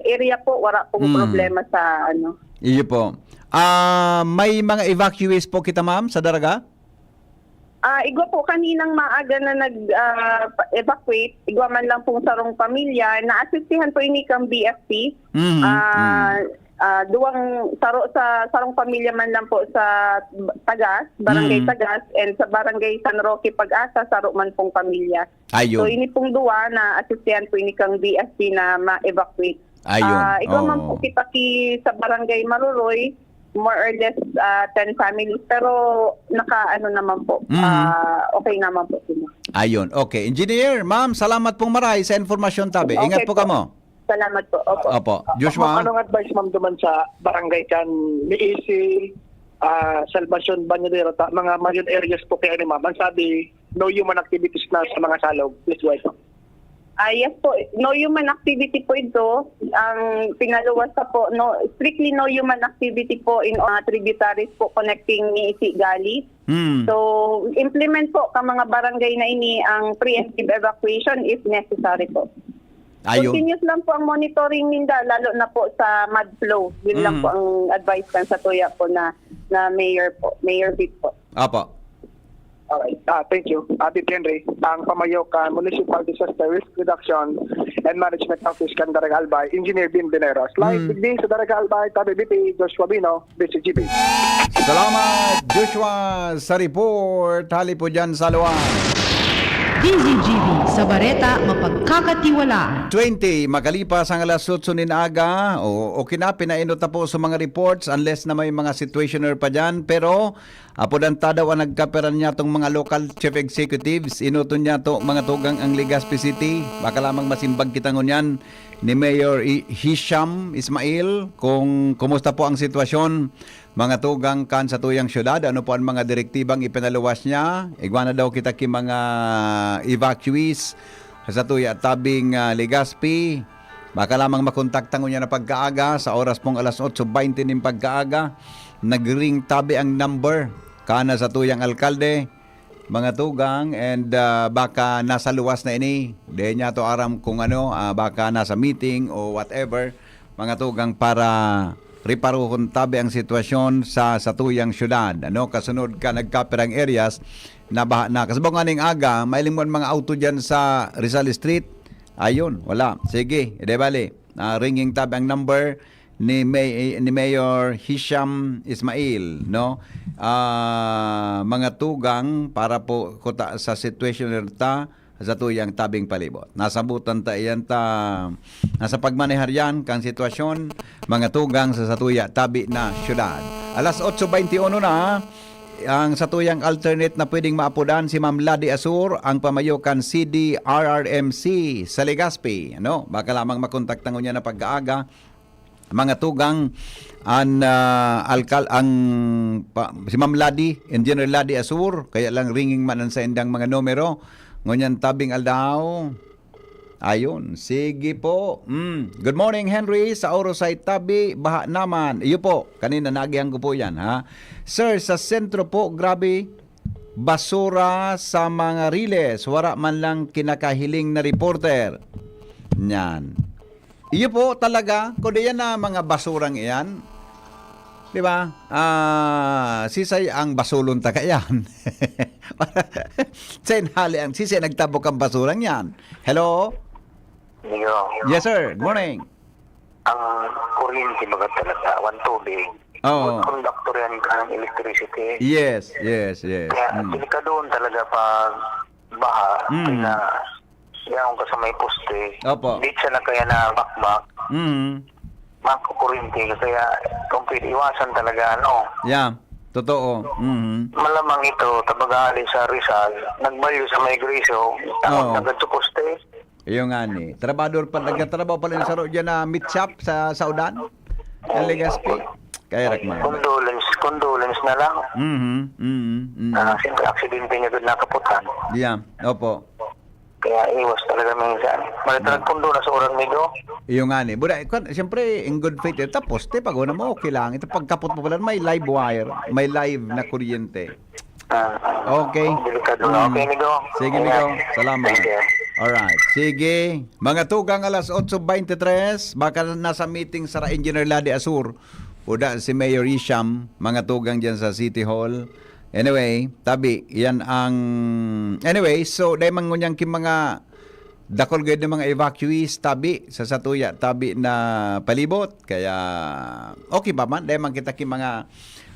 area po, wala pong Mm. problema sa ano. Iyo po. Ah, may mga evacuees po kita, ma'am, sa Daraga? Ah, igwa po kaninang maaga na nag-evacuate, igwa man lang pong sarong pamilya, naasistihan po ini kang B F P. Mhm, Ah, ah, duwang saro sa sarong pamilya man lang po sa Tagas, Barangay Mm. Tagas, and sa Barangay San Roque Pag-asa, saro man pong pamilya. Ayun. So, ini pong duwa na asistihan po ini kang B F P na ma-evacuate. Ayun. Ah, igwa man Oo. po kita ki sa Barangay Maruroy, more or less ah, ten families, pero naka ano naman po, Mm. ah, okay naman po sila. Ayun. Okay. Engineer, ma'am, salamat pong maray sa informasyon, tabi. Ingat Okay po po. kamo. Salamat po. Opo. Opo. Joshua? Ma'am, anong advice, ma'am, duman sa barangay kan Miisi, ah, Salvacion, Bañadero, ta, mga mayon areas po kaya ni ma'am? Ang sabi, no human activities na sa mga salog. Please go ahead, ma'am. Ah, yes po, no human activity po ito. Ang pinaluwas sa po, no, strictly no human activity po in uh, tributaries po connecting Miisi Gali. Hmm. So, implement po ka mga barangay na ini ang preemptive evacuation if necessary po. Ayun. Continuous lang po ang monitoring ninda, lalo na po sa mud flow. Yun lang Mm. po ang advice kan sa tuya po na na mayor po, mayor Vic po. Apo. Alright. Ah, thank you. Abi Henry, ang pamayo kan Municipal Disaster Risk Reduction and Management Office kan Daraga Albay, Engineer Bin Veneros. Live Mm. digdi sa Daraga Albay, tabi B P, Joshua Bino, D C G B. Salamat, Joshua, sa report. Hali po dyan sa Luan. D Z G B, sa Bareta, mapagkakatiwalaan. Twenty, makalipas ang alas otso nin aga, o, okay na, pinainot na po sa mga reports, unless na may mga situationer pa dyan. Pero, apo dan ta daw ang nagkaperan niya tong mga local chief executives, inuton niya to, mga tugang ang Legazpi City. Baka lamang masimbag kita ngunyan ni Mayor I- Hisham Ismail kung kumusta po ang sitwasyon. mga tugang kan satuyang syudad. Ano po ang mga direktibang ipinaluwas niya? Igwa na daw kita ki mga evacuees sa satuya tabing, ah, Legazpi. Baka lamang makontakta ngunyan na pagkaaga, sa oras pong alas otso baynte nin pagkaaga. Nag-ring tabi ang number. Kana sa tuyang alkalde, mga tugang, and, ah, baka nasa luwas na ini. Di niya to aram kung ano, ah, baka nasa meeting o whatever, mga tugang, para riparuhon tabi ang sitwasyon sa satuyang syudad. Ano, kasunod ka nagkapirang areas na baha na. Kasi ba nga ning aga, mailing mo ang mga auto dyan sa Rizal Street? Ayun, wala. Sige, edi bali. Ah, ringing tabi ang number ni May-, ni Mayor Hisham Ismail, no? Ah, mga tugang para po kuta sa sitwasyon ta sa tuyang tabing palibot. Nasabutan ta iyan ta, nasa pagmanehar yan kang sitwasyon, mga tugang sa satuya tabi na syudad. Alas otso baynte uno na, ang satuyang alternate na pwedeng maapodan si Ma'am Lady Asur, ang pamayo kan C D R R M C sa Legazpi. Ano? Baka lamang makontakta ngunyan na pagkaaga, mga tugang, an, ah, alkal-, ang pa, si Ma'am Lady, Engineer Lady Asur, kaya lang ringing man ang saindang mga numero. Ngunyan tabing aldaw. Ayun, sige po. Mm. Good morning, Henry. Sa Orosay Tabi, baha naman. Iyo po, kanina naagihan ko po yan, ha? Sir, sa sentro po, grabe, basura sa mga riles. Wala man lang kinakahiling na reporter. Yan. Iyo po talaga, kundi yan na mga basurang iyan. Di ba? Ah, sisay ang basulon ta kaiyan? Sa inhali ang sisay nagtabok ang basurang yan. Hello? Yo, Yes, sir. Good morning. Ang kuryente baga talaga, one tubig. Oo. Conductor yan ka ng electricity. Yes, yes, yes. Kaya Mm. delikado talaga pag baha, Mm. pina, yan ka sa may poste. Opo. Hindi siya na kaya na bakbak. Mm. Makukuryente ka. Kaya kung pwede, iwasan talaga, ano. Yeah. Totoo. Mhm. Malamang ito, tabagali sa Rizal, nagbalyo sa may Grisyo, takot Oo. na agad sa poste. Iyo nga ni. Trabador pa, nagtatrabaho pala yung saro dyan na meat shop sa Saudan. Ang Legazpi. Kaya rakman. Condolence, condolence na lang. Mhm. Mhm. Mhm. Ah, siyempre, aksidente niya doon nakaputan. Yeah. Opo. Kaya iwas talaga minsan. Malita nagpundo na sa orang nido. Iyo nga ni. Buda, kwan, siyempre, in good faith, eh, tapos, te, pag una mo, okay lang. Ito, pagkapot mo pala, may live wire, may live na kuryente. Ah, Okay. Delikado. Mm. Okay, Nigo. Sige, Ingat. Nigo. Salamat. Thank you. Alright. Sige. Mga tugang, alas otso baynte tres, baka nasa meeting sa Engineer Lady Asur. Uda si Mayor Isham, mga tugang dyan sa City Hall. Anyway, tabi, yan ang... Anyway, so, dahil mangunyang ki mga dakol gayud na mga evacuees, tabi, sa satuya, tabi na palibot. Kaya, okay pa man, dahil man kita ki mga,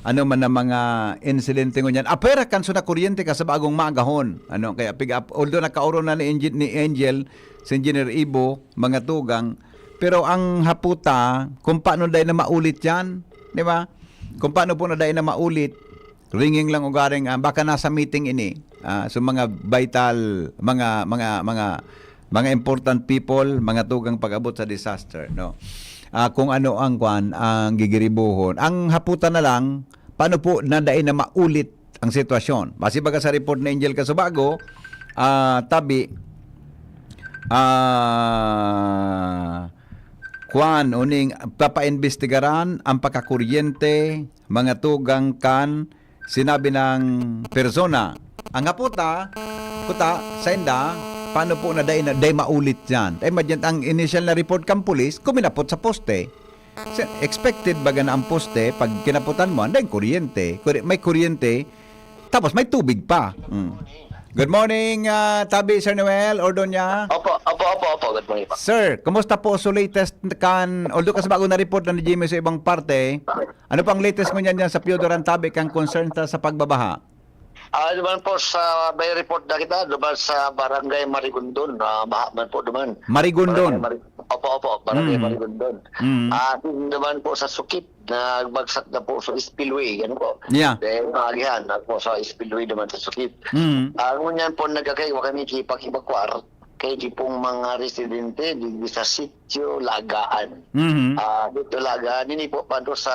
ano man na mga insidente ngunyan. Apera kan so na kuryente ka sa bagong magahon. Ano, kaya pick up, although nakaoro na ni Angel, ni Angel, si Engineer Ibo, mga tugang, pero ang haputa, kung paano dahil na maulit yan, di ba? Kung paano po na dahil na maulit, ringing lang ugaring, ah, baka nasa meeting ini. Ah, so mga vital, mga, mga, mga, mga important people, mga tugang pag-abot sa disaster, no? Ah, kung ano ang kwan, ang gigiribuhon. Ang haputan na lang, paano po na dai na maulit ang sitwasyon? Base baga sa report ni Angel Casubago, ah, tabi, ah, kwan, uning papaimbestigaran ang pagkakuryente, mga tugang kan sinabi ng persona. Ang haputa, kuta, sa inda, paano po na dai, na dai maulit yan? Imagine, ang initial na report kang pulis, kuminapot sa poste. So, expected baga na ang poste, pag kinaputan mo, anday kuryente. Kuri-, may kuryente, tapos may tubig pa. Mm. Good morning, ah, Tabi, Sir Noel, Ordonia. Opo, opo, opo, opo. Good morning po. Sir, kumusta po so latest kan, although kasi bago na report na ni Jimmy sa ibang parte, ano pang latest ngunyan dyan sa Pio Duran Tabi kang concern ta sa pagbabaha? Ah, duman po sa may report na kita, duman sa Barangay Marigondon, ah, baha man po duman. Marigondon. Barangay Mari- opo, opo, Barangay Mm. Marigondon. Mm. Ah, duman po sa Sukip, nagbagsak na po sa spillway, ano po. Yeah. Eh, maagihan na po sa spillway duman sa Sukip. Mm. Ah, ngunyan po nagkakaiwa kami kipag-evacuar. kay di pong mga residente di sa sitio Lagaan. Mhm. Ah, dito Lagaan, ini po pa doon sa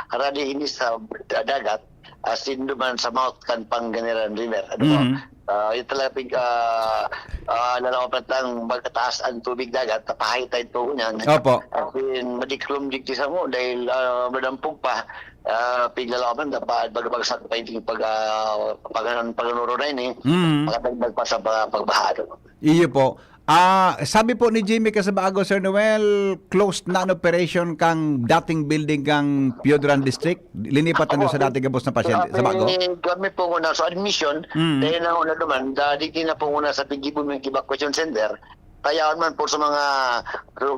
radi ini sa dagat, as in duman sa mouth kan Panganiban River. Ano po? Mhm. Ah, yun talaga pig, ah, ah, lalawapan tang magtaas ang tubig dagat, napahay tayo po niyan. Opo. As in, madiklom digdi sa mo dahil ah, madampog pa. Ah, piglalawapan, dapat magbagsak pa yung pag, ah, pag, pag, pag, na ini. Mhm. Makatagdag pa sa pag, pagbaha. Ano? Iyo po. Ah, sabi po ni Jimmy Kasabago, Sir Noel, closed na an operation kang dating building kang Pioduran District. Linipat na doon sa dati gabos na pasyente, sa bago. Kami, kami po una sa admission, Mm. dahil na una duman, dahil di na po una sa Pigibon yung evacuation center, kaya man po sa mga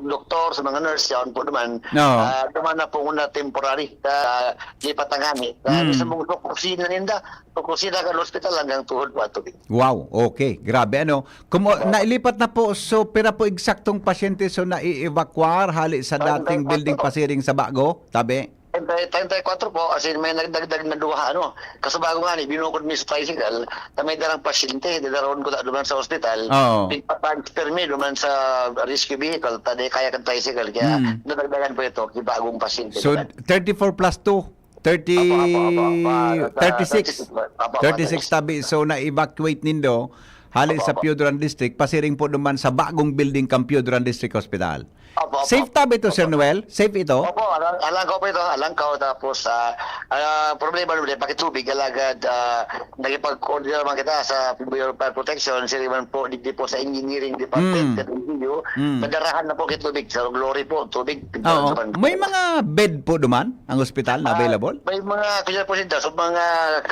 doktor, sa mga nurse, yaon po duman, No. ah, duman na po una temporary, ah, di patangani. Ah, Mm. Sa mga kusina ninda, kusina kan hospital hanggang tuhod po ang tubig. Wow, okay. Grabe, ano? Kumo, nailipat na po, so pira po eksaktong pasyente so nai-evacuar hali sa dating building pasiring sa bago, tabi? Treinta y cuatro po, as in may nagdagdag na duha, ano. Kaso bago nga ni, binukod mi sa tricycle, na may darang pasyente, dadaroon ko duman sa ospital, Oo. pigpa-transfer mi duman sa rescue vehicle, ta di kaya kan tricycle, kaya Hmm. nadagdagan po ito, yung bagong pasyente. So, Diba? thirty-four plus two, thirty, Apo, apo, apo, apo. thirty-six. Apo, apo, Thirty-six tabi. So, na-evacuate nindo hali Apo, sa apo. Pioduran District, pasiring po duman sa bagong building kang Pioduran District Hospital. Apo, apo. Safe tabi ito, Sir Noel? Safe ito? Opo, alang, alangkaw po ito, alangkaw. Tapos, ah, ah, problema naman, pakitubig, alagad, ah, nakipag-coordinate naman kita sa Bureau of Fire Protection, sila man po, digdi po sa engineering department, Mm. sa N G O, Mm. nadarahan na po kitubig, sa glory po, tubig. Oo. Sa man- May mga bed po duman ang ospital na Ah, available? May mga, kaya po siya, so mga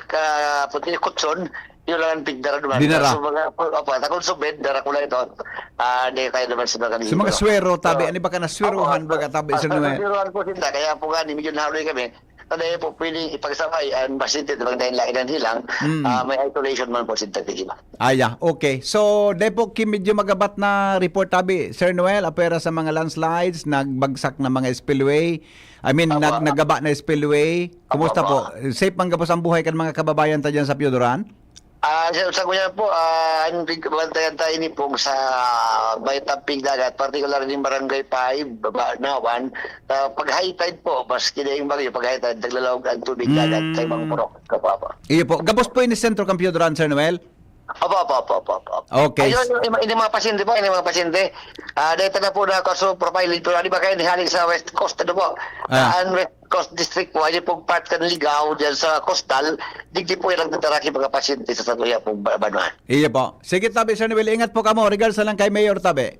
ka, puti kutson, yun lang ang pigdara duman. Dinara. So mga, opo, takon sa bed, dara ko lang ito. Ah, di tayo naman sa mga Sa mga swero, tabi, ano ba ka na swerohan, Opo, baga, tabi, ah, Sir Noel? Swerohan po sila, kaya po nga, medyo nahaloy kami. Ano po, pwedeng ipagsabay ang pasyente, magdahil lang ilan hilang, Mm. ah, may isolation man po sila, di ba? Ah, yeah. Okay. So, dai po ki medyo magabat na report tabi, Sir Noel, apwera sa mga landslides, nagbagsak na mga spillway. I mean, Apo. nag nagaba na spillway. Kumusta Apo, po? Safe man gabos ang buhay kan mga kababayan ta diyan sa Pioduran? Ah, sa, sa kuya po, ah, ang pig-, bantayan tayo ni Pong sa may tampig dagat, particular ni Barangay five, baba na one. Ah, pag high tide po, mas kinaing bagyo, pag high tide, naglalawag ang tubig dagat Mm. sa ibang purok. Kapapa. Iyo po. Gabos po ini sentro kan Pioduran, Sir Noel? Opo, opo, opo, opo, opo. Okay. Ayun, yung, yung, yung mga pasyente po, yung mga pasyente. Ah, dito na po na kaso profiling po. Di ba kayo nihaling sa West Coast, ano po? Ah. Ang West Coast District po, ay po part ka ng Ligao dyan sa Coastal. Digdi po ilang tataraki mga pasyente sa Satuya po, ba-, banwa. Iyo po. Sige, tabi, Sir Noel. Ingat po kamo. Regards na lang kay Mayor, tabi.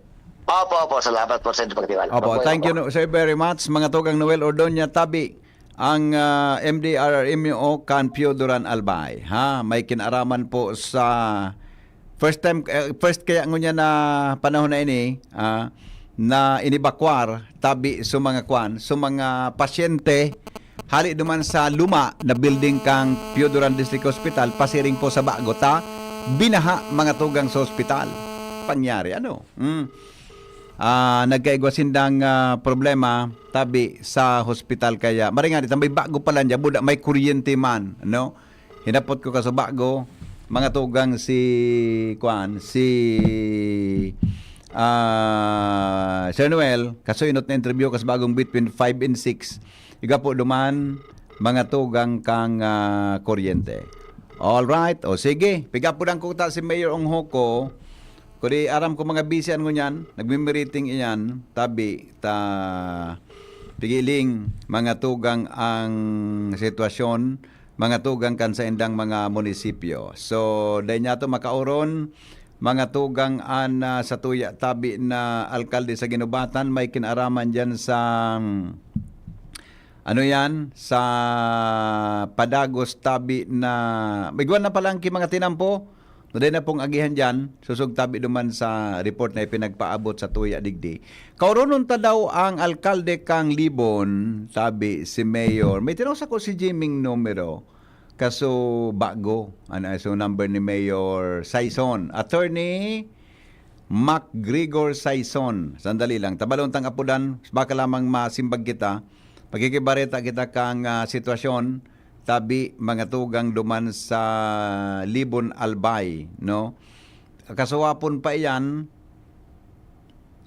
Opo, opo. Salamat po sa inyong pagtiwala. Opo, thank you, no, sir, very much. Mga tugang Noel Ordoña, tabi, ang ah, M D R R M O kan Pioduran, Albay. Ha, may kinaraman po sa first time, eh, first kaya ngunyan na panahon na ini, ah, na inibakwar, tabi, sa mga kwan, sa mga pasyente, hali duman sa luma na building kang Pioduran District Hospital, pasiring po sa bago ta, binaha mga tugang sa ospital. Pangyari, ano? Mm. Ah, nagkaigwa sindang ah, problema, tabi, sa hospital, kaya maring nga, tambay bago pa lang dyan, buda, may kuryente man, no? Hinapot ko ka sa bago, mga tugang si, kuan, si ah, Sir Noel, kaso inot na interview kas bagong between five and six. Iga po duman, mga tugang kang ah, kuryente. All right, o sige, piga po lang kuta si Mayor Ong Hoko. Kudi aram ko mga busy an ngunyan, nagmi-meeting iyan, tabi, ta pigiling mga tugang ang sitwasyon, mga tugang kan saindang mga munisipyo. So, dai niya to makauron, mga tugang an ah, satuya tabi na alkalde sa Guinobatan, may kinaraman diyan sa mm, ano yan, sa padagos tabi na igwan na pala ang ki mga tinampo. No, dai na pong agihan diyan, susog tabi duman sa report na ipinagpaabot sa tuya digdi. Kauronon ta daw ang alkalde kang Libon, tabi si Mayor. May tinawag ko si Jiming numero, kaso bago. Ano, so number ni Mayor Saison. Attorney MacGregor Saison. Sandali lang. Tabalon tang apudan, baka lamang masimbag kita. Pagkikibareta kita kang ah, sitwasyon, tabi, mga tugang duman sa Libon, Albay, no? Kasuwapon pa iyan,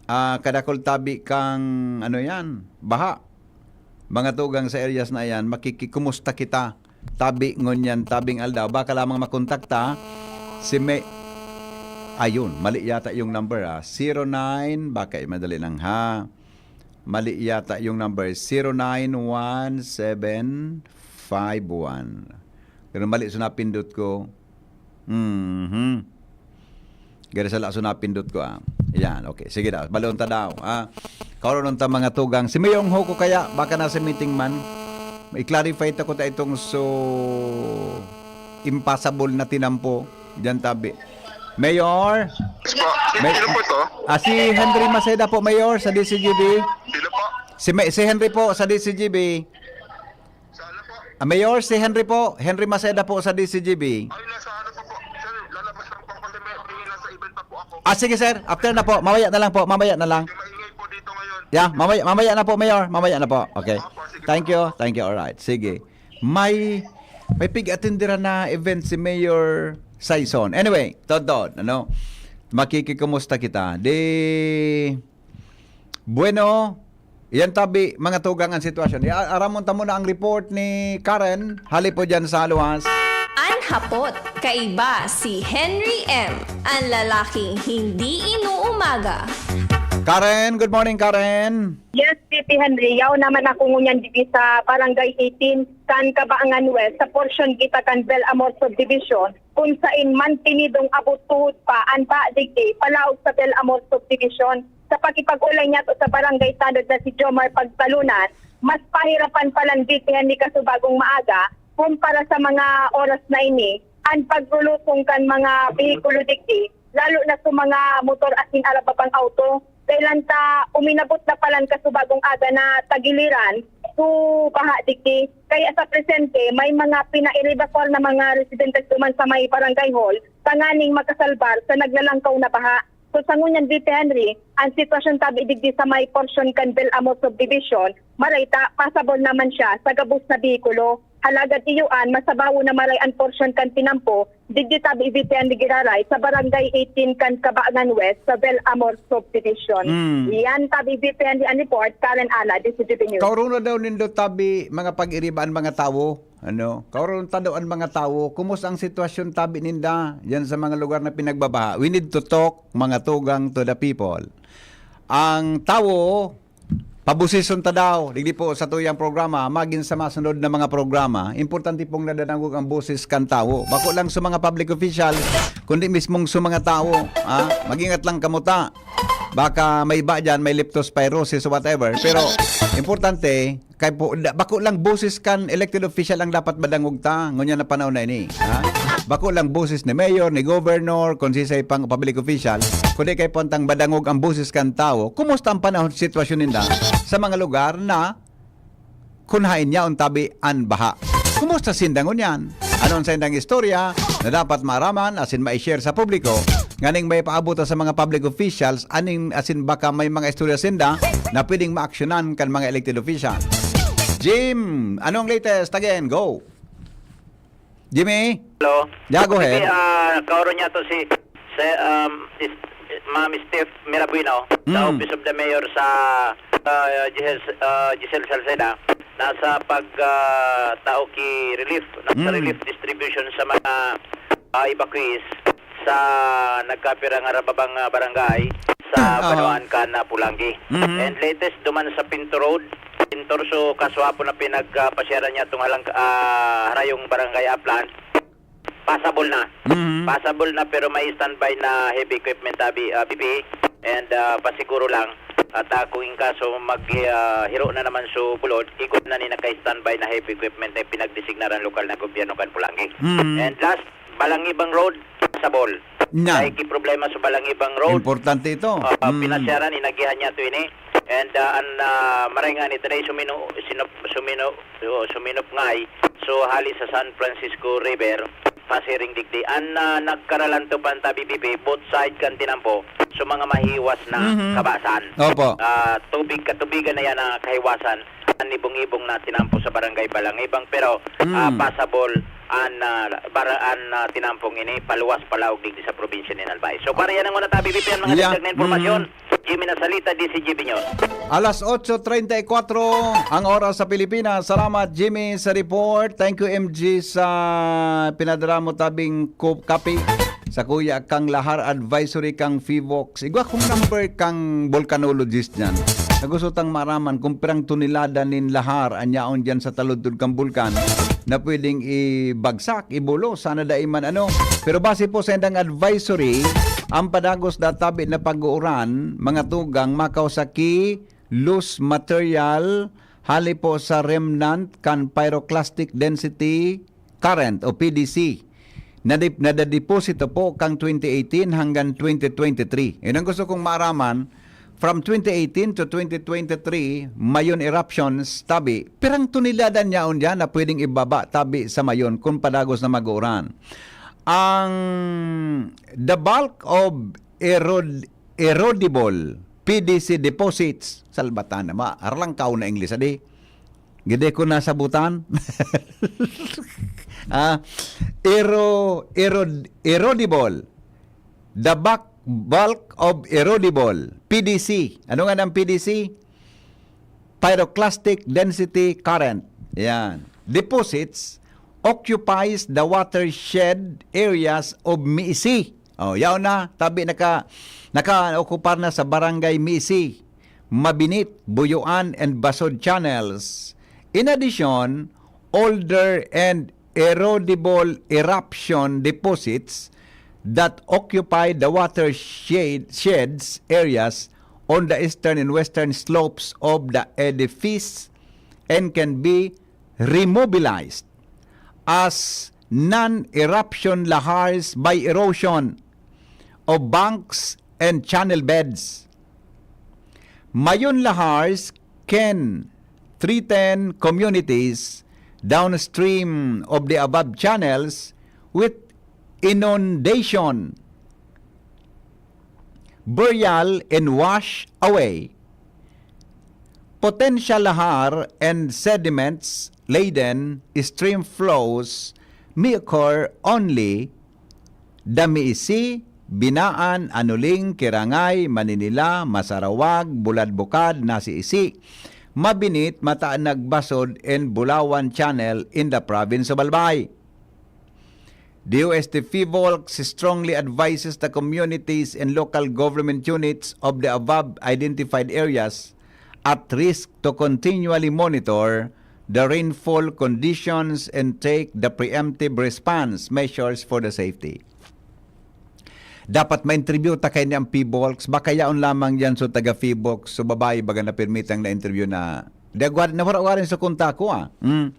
Ah, kadakol tabi kang, ano yan, baha. Mga tugang sa areas na yan, makikikumusta kita. Tabi ngunyan, tabing aldaw. Baka lamang makontakta si May... Ayun, mali yata yung number, ah. Zero nine, baka, eh, madali lang, ha. Mali yata yung number. Zero nine one seven five one. Pero mali sa napindot ko. Mhm. Gari sa laso napindot ko, ah. Yan, okay. Sige daw, balon ta daw, ah. Karon ta mga tugang. Si Mayong Hoko kaya, baka nasa meeting man. I-clarify ta ko ta itong so impossible na tinampo. Diyan tabi. Mayor? Yes po. May- Sino po ito? Ah, si Henry Maceda po, Mayor, sa D C G B. Sino po? Si, May- si Henry po, sa D C G B. Sa ano po? Ah, Mayor, si Henry po. Henry Maceda po sa D C G B. Ay, nasa ano pa po? Sir, lalabas lang po ako kasi may, may nasa event pa po ako. Ah, sige, sir. After na po. Mamaya na lang po. Mamaya na lang. Medyo maingay po dito ngayon. Yeah, mamaya, mamaya na po, Mayor. Mamaya na po. Okay. Opo, sige Thank po. you. Thank you. All right. Sige. May, may pig-atenderan na event si Mayor Sison. Anyway, Todod, ano? Makikikumusta kita. Di, bueno, yan tabi, mga tugang ang sitwasyon. Ya, aramon ta muna ang report ni Karen. Hali po dyan sa luwas. An hapot, kaiba si Henry M, an lalaking hindi inuumaga. Karen, good morning, Karen. Yes, Titi Henry. Yaw naman ako ngunyan digdi sa Barangay eighteen, kan Cabaangan West, sa portion kita kan Belamor Subdivision, kun sain mantinidong abot tuhod pa an baha digdi, palaog sa Belamor Subdivision. Sa pakipag-ulay niyato sa barangay tanod na si Jomar Pagtalunan, mas pahirapan pa lang digdi ni kasubagong maaga kumpara sa mga oras na ini an paglulusong kan mga behikulo digdi, lalo na sa mga motor asin arababang auto. Kailan ta uminabot na palan kasubagong aga na tagiliran, so baha digdi. Kaya sa presente, may mga pinaerebakwar na mga residentes duman sa may barangay hall, tanganing makasalbar sa naglalangkaw na baha. So, sa ngunyan, Vice Henry, ang sitwasyon tabi digdi sa may porsyon kan Belamor Subdivision, maray ta, pasabol naman siya sa gabos na behikulo. Halagad iyo an, masabawo na maray an porsyon kan tinampo, digdi tabi Vice Henry giraray sa Barangay eighteen kan Cabaangan West sa Belamor Subdivision. Mm. Yan tabi Vice Henry an report, Karen Ala, D C G B News. Kauruna daw nindo tabi mga pag-iriba an mga tawo. Ano? Kauruna ta daw an mga tawo. Kumusta ang sitwasyon tabi ninda yan sa mga lugar na pinagbabaha? We need to talk, mga tugang, to the people. Ang tawo, pabusison ta daw, digdi po sa tuyang programa, magin sa masunod na mga programa, importante pong nadadangog ang boses kan tawo. Bako lang sa mga public official, kundi mismong sa mga tawo. Ha? Mag-ingat lang kamo ta. Baka may iba dyan, may leptospirosis, whatever. Pero, importante, kay po, da- bako lang boses kan elected official ang dapat madangog ta, ngunyan na panahon na ini. Ha? Bako lang boses ni mayor, ni governor, kung sisay pang public official, kundi kay puntang madangog ang boses kan tawo. Kumusta ang panahon, sitwasyon ninda sa mga lugar na kun haen yaon tabi an baha? Kumusta sinda ngunyan? Ano ang saindang istorya na dapat maaraman asin ma-share sa publiko? Nganing may paabot sa mga public officials, aning asin baka may mga istorya sinda na pwedeng maaksyonan kan mga elected official. Jim, ano ang latest? Again, go. Jimmy? Hello. Yeah, go Hindi, ahead. ah, kauro niya to si, si, um, is, Ma'am Steph Mirabueno sa Mm. Office of the Mayor sa, ah, Giselle, ah, Giselle Salceda. Nasa pag, ah, tao ki relief, nasa Mm. relief distribution sa mga, ah, evacuees sa nagkapira nga rababang, ah, barangay sa Aha. Banwaan kan, ah, Polangui. Mhm. And latest, duman sa Pinto Road, Pintor, so kaswapo na pinagpasyaran niya itong halang, ah, harayong barangay Aplan. Pasabol na. Mhm. Pasabol na, pero may standby na heavy equipment, abi, ah, B P. And, ah, pasiguro lang. At, ah, kung in kaso mag, ah, hiro na naman so bulod, igwa na ni naka-standby na heavy equipment na pinagdesignar ang lokal na gobyerno kan Polangui. Mhm. And last, Balangibang Road, pasabol. Na. Ay, ki problema sa Balangibang Road. Importante ito. Ah, Mm. pinasyaran, inagihan niya to ini. And, ah, an, ah, maray nga ni today, sumino-, sinop-, sumino-, oh, suminop ngay. So, hali sa San Francisco River, pasiring digdi. An, ah, nagkaralan to panta B P P, both side kan tinampo. So, mga mahiwas na Mhm. kabasan. Opo. Ah, tubig, katubigan na yan na kahiwasan. An ibong-ibong na tinampo sa barangay Balangibang. Pero, Mm. ah, pasabol, an, ah, bara-, an, ah, tinampong ini paluwas palaog digdi sa probinsya nin Albay. So, para yan ang una tabi, Bibi, ang mga Yeah. dagdag na impormasyon. Jimmy Nasalita, D C G B News. Alas otso treinta y cuatro ang oras sa Pilipinas. Salamat, Jimmy, sa report. Thank you, M G, sa pinadala mo tabing ko-, kape sa Kuya Kang Lahar Advisory kang Fivox. Igwa kong number kang volcanologist niyan. Nagusto tang maraman kung pirang tonelada nin lahar an yaon diyan sa taludtod kang bulkan na pwedeng ibagsak, ibulo, sana dai man ano. Pero base po sa indang advisory, ang padagos databi na pag-uuran, mga tugang, makausa ki loose material, hali po sa remnant kan pyroclastic density current o P D C. Nadip-, nadadeposito po kang twenty eighteen hanggang twenty twenty-three. Yun ang gusto kong maaraman. From twenty eighteen to twenty twenty-three, Mayon eruptions, tabi. Pirang tonelada niyaon diyan na pwedeng ibaba, tabi, sa Mayon kung padagos na mag-uuran? Ang the bulk of erod-, erodible P D C deposits, salbatan na ma, arlangkaw na English, adi. Gede ko nasabutan. Ah, ero-, erod-, erodible. The back-, bulk of erodible, P D C. Ano nga ng P D C? Pyroclastic density current. Yan. Deposits occupies the watershed areas of Miisi. Oh, yaon na, tabi naka, naka-occupied na sa Barangay Miisi, Mabinit, Buyuan, and Basod channels. In addition, older and erodible eruption deposits that occupy the watershed sheds areas on the eastern and western slopes of the edifice and can be remobilized as non-eruption lahars by erosion of banks and channel beds. Mayon lahars can threaten communities downstream of the above channels with inundation, burial, and wash away. Potential lahar and sediments laden stream flows may occur only Damiisi, Binaan, Anuling, Kirangay, Maninila, Masarawag, Buladbukad, Nasiisi, Mabinit, Mataan, Nagbasod, and Bulawan Channel in the province of Albay. The U S T Fivolx strongly advises the communities and local government units of the above identified areas at risk to continually monitor the rainfall conditions and take the preemptive response measures for the safety. Dapat ma-interview ta kaini ang Fivolx. Baka yaon lamang yan, so, taga Fivolx. So, babae baga na pirmitang na-interview na. Di, agwad, nawara-wara sa konta ko, ah. Mm.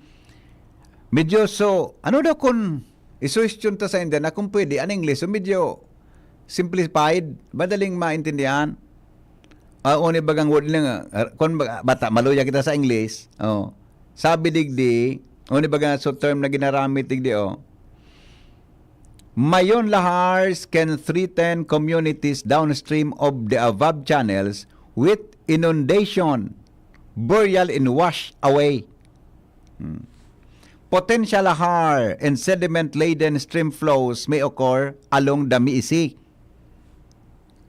Medyo, so, ano daw kung i-suhestyon ta sa inda na kung pwede, an English, so, medyo simplified, madaling maintindihan. Ah, uni bagang word lang, ah, kung baga, bata, maluya kita sa English. Oh. Sabi digdi, uni baga so term na ginaramit digdi, oh. Mayon lahars can threaten communities downstream of the above channels with inundation, burial, and wash away. Hmm. Potential lahar and sediment-laden stream flows may occur along the Miisi.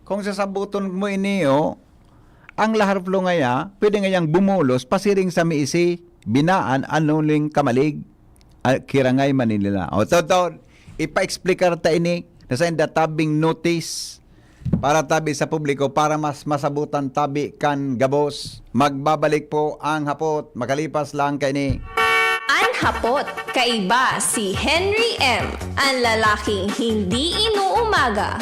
Kung sasabuton mo ini, oh, ang lahar flow ngaya, pwede ngayang bumulos pasiring sa Miisi, Binaan, Anuling, Camalig, ah, Kirangay, Maninila. O, to, to, ipa-explicar ta ini na sa inda tabing notice para tabi sa publiko, para mas masabutan tabi kan gabos. Magbabalik po ang Hapot makalipas lang kaini. An Hapot, kaiba si Henry M, an lalaking hindi inuumaga.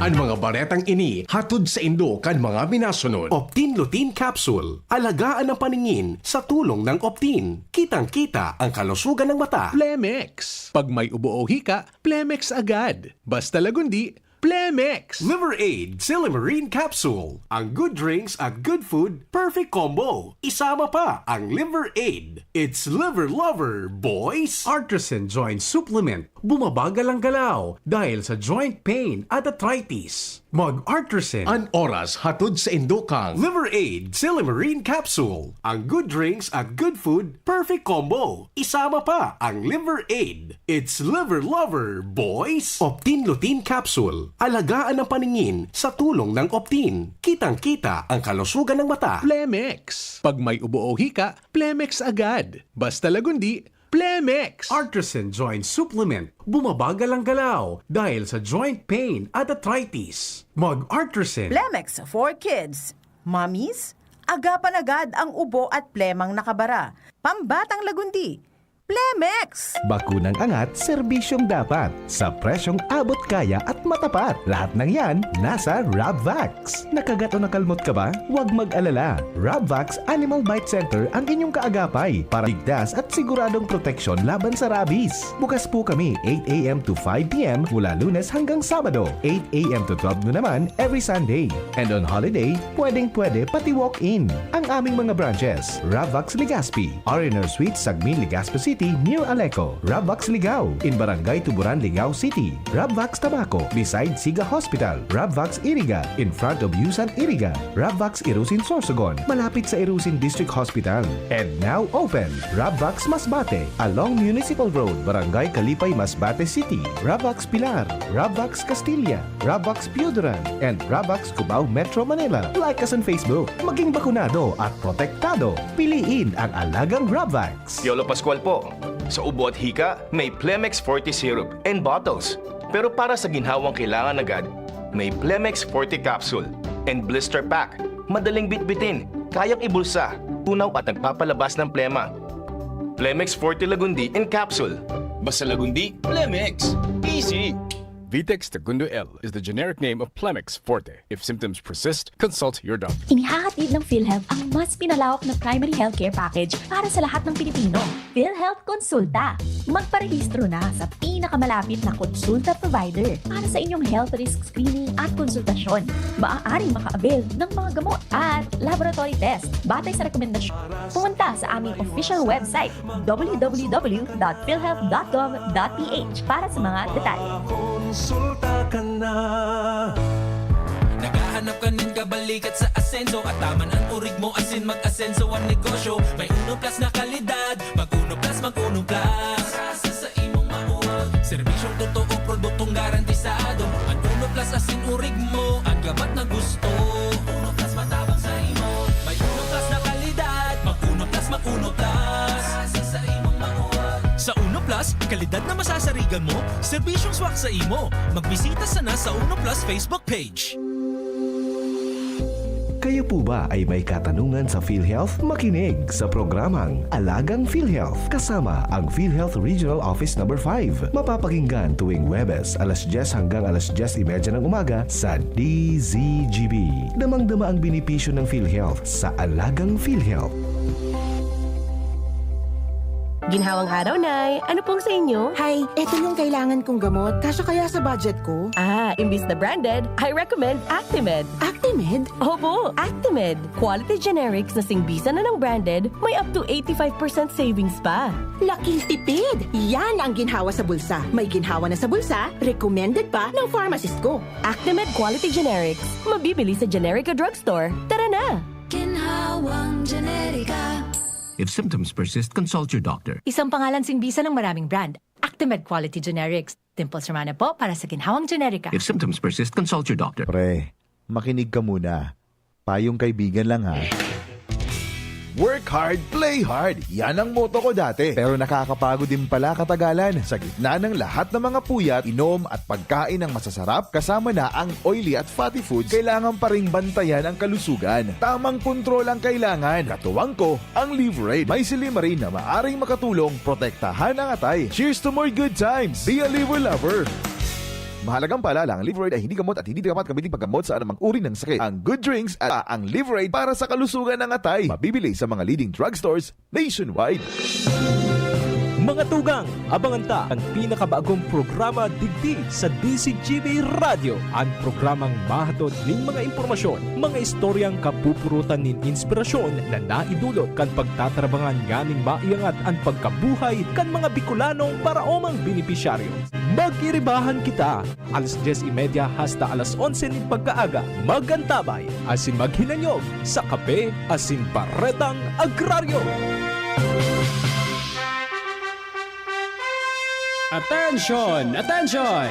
An mga baretang ini hatod saindo kan mga minasunod. Optin Lutein Capsule. Alagaan ang paningin sa tulong ng Optin. Kitang-kita ang kalusugan ng mata. Plemex. Pag may ubo o hika, Plemex agad. Basta lagundi, Plemex. Liver Aid Silimarine Capsule. Ang good drinks at good food, perfect combo. Isama pa ang Liver Aid. It's Liver Lover, boys! Artisan Joint Supplement. Bumabagal ang galaw dahil sa joint pain at arthritis. Mag-Artisan. An oras hatod sa indo kang Liver Aid, Silymarin Capsule. Ang good drinks at good food, perfect combo. Isama pa ang Liver Aid. It's Liver Lover, boys! Optin Lutein Capsule. Alagaan ang paningin sa tulong ng Optin. Kitang-kita ang kalusugan ng mata. Plemex. Pag may ubo o hika, Plemex agad. Basta Lagundi, Plemex! Artisan Joint Supplement. Bumabagal ang galaw dahil sa joint pain at arthritis. Mag-Artisan. Plemex for kids. Mommies, agapan agad ang ubo at plemang nakabara. Pambatang Lagundi. Plemex! Bakunang angat, serbisyong dapat, sa presyong abot kaya at matapat. Lahat ng yan, nasa Rabvax. Nakagat o nakalmot ka ba? Huwag mag-alala. Rabvax Animal Bite Center ang inyong kaagapay para ligtas at siguradong proteksyon laban sa rabies. Bukas po kami eight a m to five p m mula Lunes hanggang Sabado, eight a m to twelve noon naman every Sunday. And on holiday, pwedeng-pwede pati walk-in. Ang aming mga branches, Rabvax Legazpi, R and R Suite, Sagmin, Legazpi City, near Aleco, Rabvax Ligao, in Barangay Tuburan, Ligao City, Rabvax Tabaco, beside Siga Hospital, Rabvax Iriga, in front of Yusan Iriga, Rabvax Irusin Sorsogon, malapit sa Irusin District Hospital. And now open, Rabvax Masbate, along Municipal Road, Barangay Kalipay, Masbate City, Rabvax Pilar, Rabvax Castilla, Rabvax Pioduran, and Rabvax Cubao, Metro Manila. Like us on Facebook. Maging bakunado at protektado. Piliin ang alagang Rabvax. Piolo Pascual po. Sa ubo at hika, may Plemex Forte Syrup and bottles. Pero para sa ginhawang kailangan agad, may Plemex Forte Capsule and Blister Pack. Madaling bitbitin, kayang ibulsa, tunaw at nagpapalabas ng plema. Plemex Forte Lagundi in Capsule. Basta Lagundi, Plemex. Easy! Vitex Tagundo L is the generic name of Plemex Forte. If symptoms persist, consult your doctor. Inihahatid ng PhilHealth ang mas pinalawak na primary healthcare package para sa lahat ng Pilipino. PhilHealth Konsulta. Magparehistro na sa pinakamalapit na konsulta provider para sa inyong health risk screening at konsultasyon. Maaaring maka-avail ng mga gamot at laboratory test batay sa rekomendasyon. Pumunta sa aming official website, w w w dot philhealth dot gov dot p h, para sa mga detalye. Konsulta ka na. Naghahanap ka nin kabalikat sa asenso, at taman an orig mo asin mag-asenso an negosyo. May Uno Plus na kalidad, mag Uno Plus, mag Uno Plus. Sa, sa imong mauwag. Serbisyong totoo, produktong garantisado. An Uno Plus asin orig mo, an gabat na gusto. Uno Plus matabang sa imo. May Uno Plus na kalidad, mag Uno Plus, mag Uno Plus. Sa, sa imong mauwag. Sa Uno Plus, kalidad na masasarigan mo, serbisyong swak sa imo. Magbisita sana sa Uno Plus Facebook page. Kayo po ba ay may katanungan sa PhilHealth? Makinig sa programang Alagang PhilHealth kasama ang PhilHealth Regional Office Number five. Mapapakinggan tuwing Huwebes, alas dyes hanggang alas dyes y media ng umaga sa D Z G B. Damang-dama ang benepisyo ng PhilHealth sa Alagang PhilHealth. Ginhawang araw, Nay. Ano pong sa inyo? Hay, eto yung kailangan kong gamot. Kasya kaya sa budget ko? Ah, imbis na branded, I recommend Actimed. Actimed? Opo, Actimed. Quality generics na singbisan na ng branded, may up to eighty-five percent savings pa. Laking tipid! Yan ang ginhawa sa bulsa. May ginhawa na sa bulsa, recommended pa ng pharmacist ko. Actimed Quality Generics. Mabibili sa Generica Drugstore. Tara na! Ginhawang Generica. If symptoms persist, consult your doctor. Isang pangalan singbisan ng maraming brand. Actimed Quality Generics. Dimples Romana po para sa Ginhawang Generica. If symptoms persist, consult your doctor. Pre, makinig ka muna. Payong kaibigan lang, ha. Work hard, play hard. Yan ang motto ko dati. Pero nakakapagod din pala katagalan. Sa gitna ng lahat ng mga puyat, inom at pagkain ng masasarap, kasama na ang oily at fatty foods, kailangan pa ring bantayan ang kalusugan. Tamang kontrol ang kailangan. Katuwang ko, ang Liverade. May silymarin na maaring makatulong protektahan ang atay. Cheers to more good times! Be a Liver Lover! Mahalagang paalala, ang Liverade ay hindi gamot at hindi dapat gamitin paggamot sa anumang uri ng sakit. Ang good drinks at ang Liverade para sa kalusugan ng atay. Mabibili sa mga leading drugstores nationwide. Mga tugang, abangan ta ang pinakabagong programa digdi sa D Z G B Radyo, an programang mahatod nin mga impormasyon, mga istoryang kapupurutan nin inspirasyon na naidulot kan pagtatrabangan nganing maiangat an pagkabuhay kan mga Bicolanong paraomang benepisyaryo. Magiribahan kita, alas dyes y media hasta alas onse nin pagkaaga. Mag-antabay asin maghinanyog sa kape asin baretang agraryo. Atensyon! Atensyon!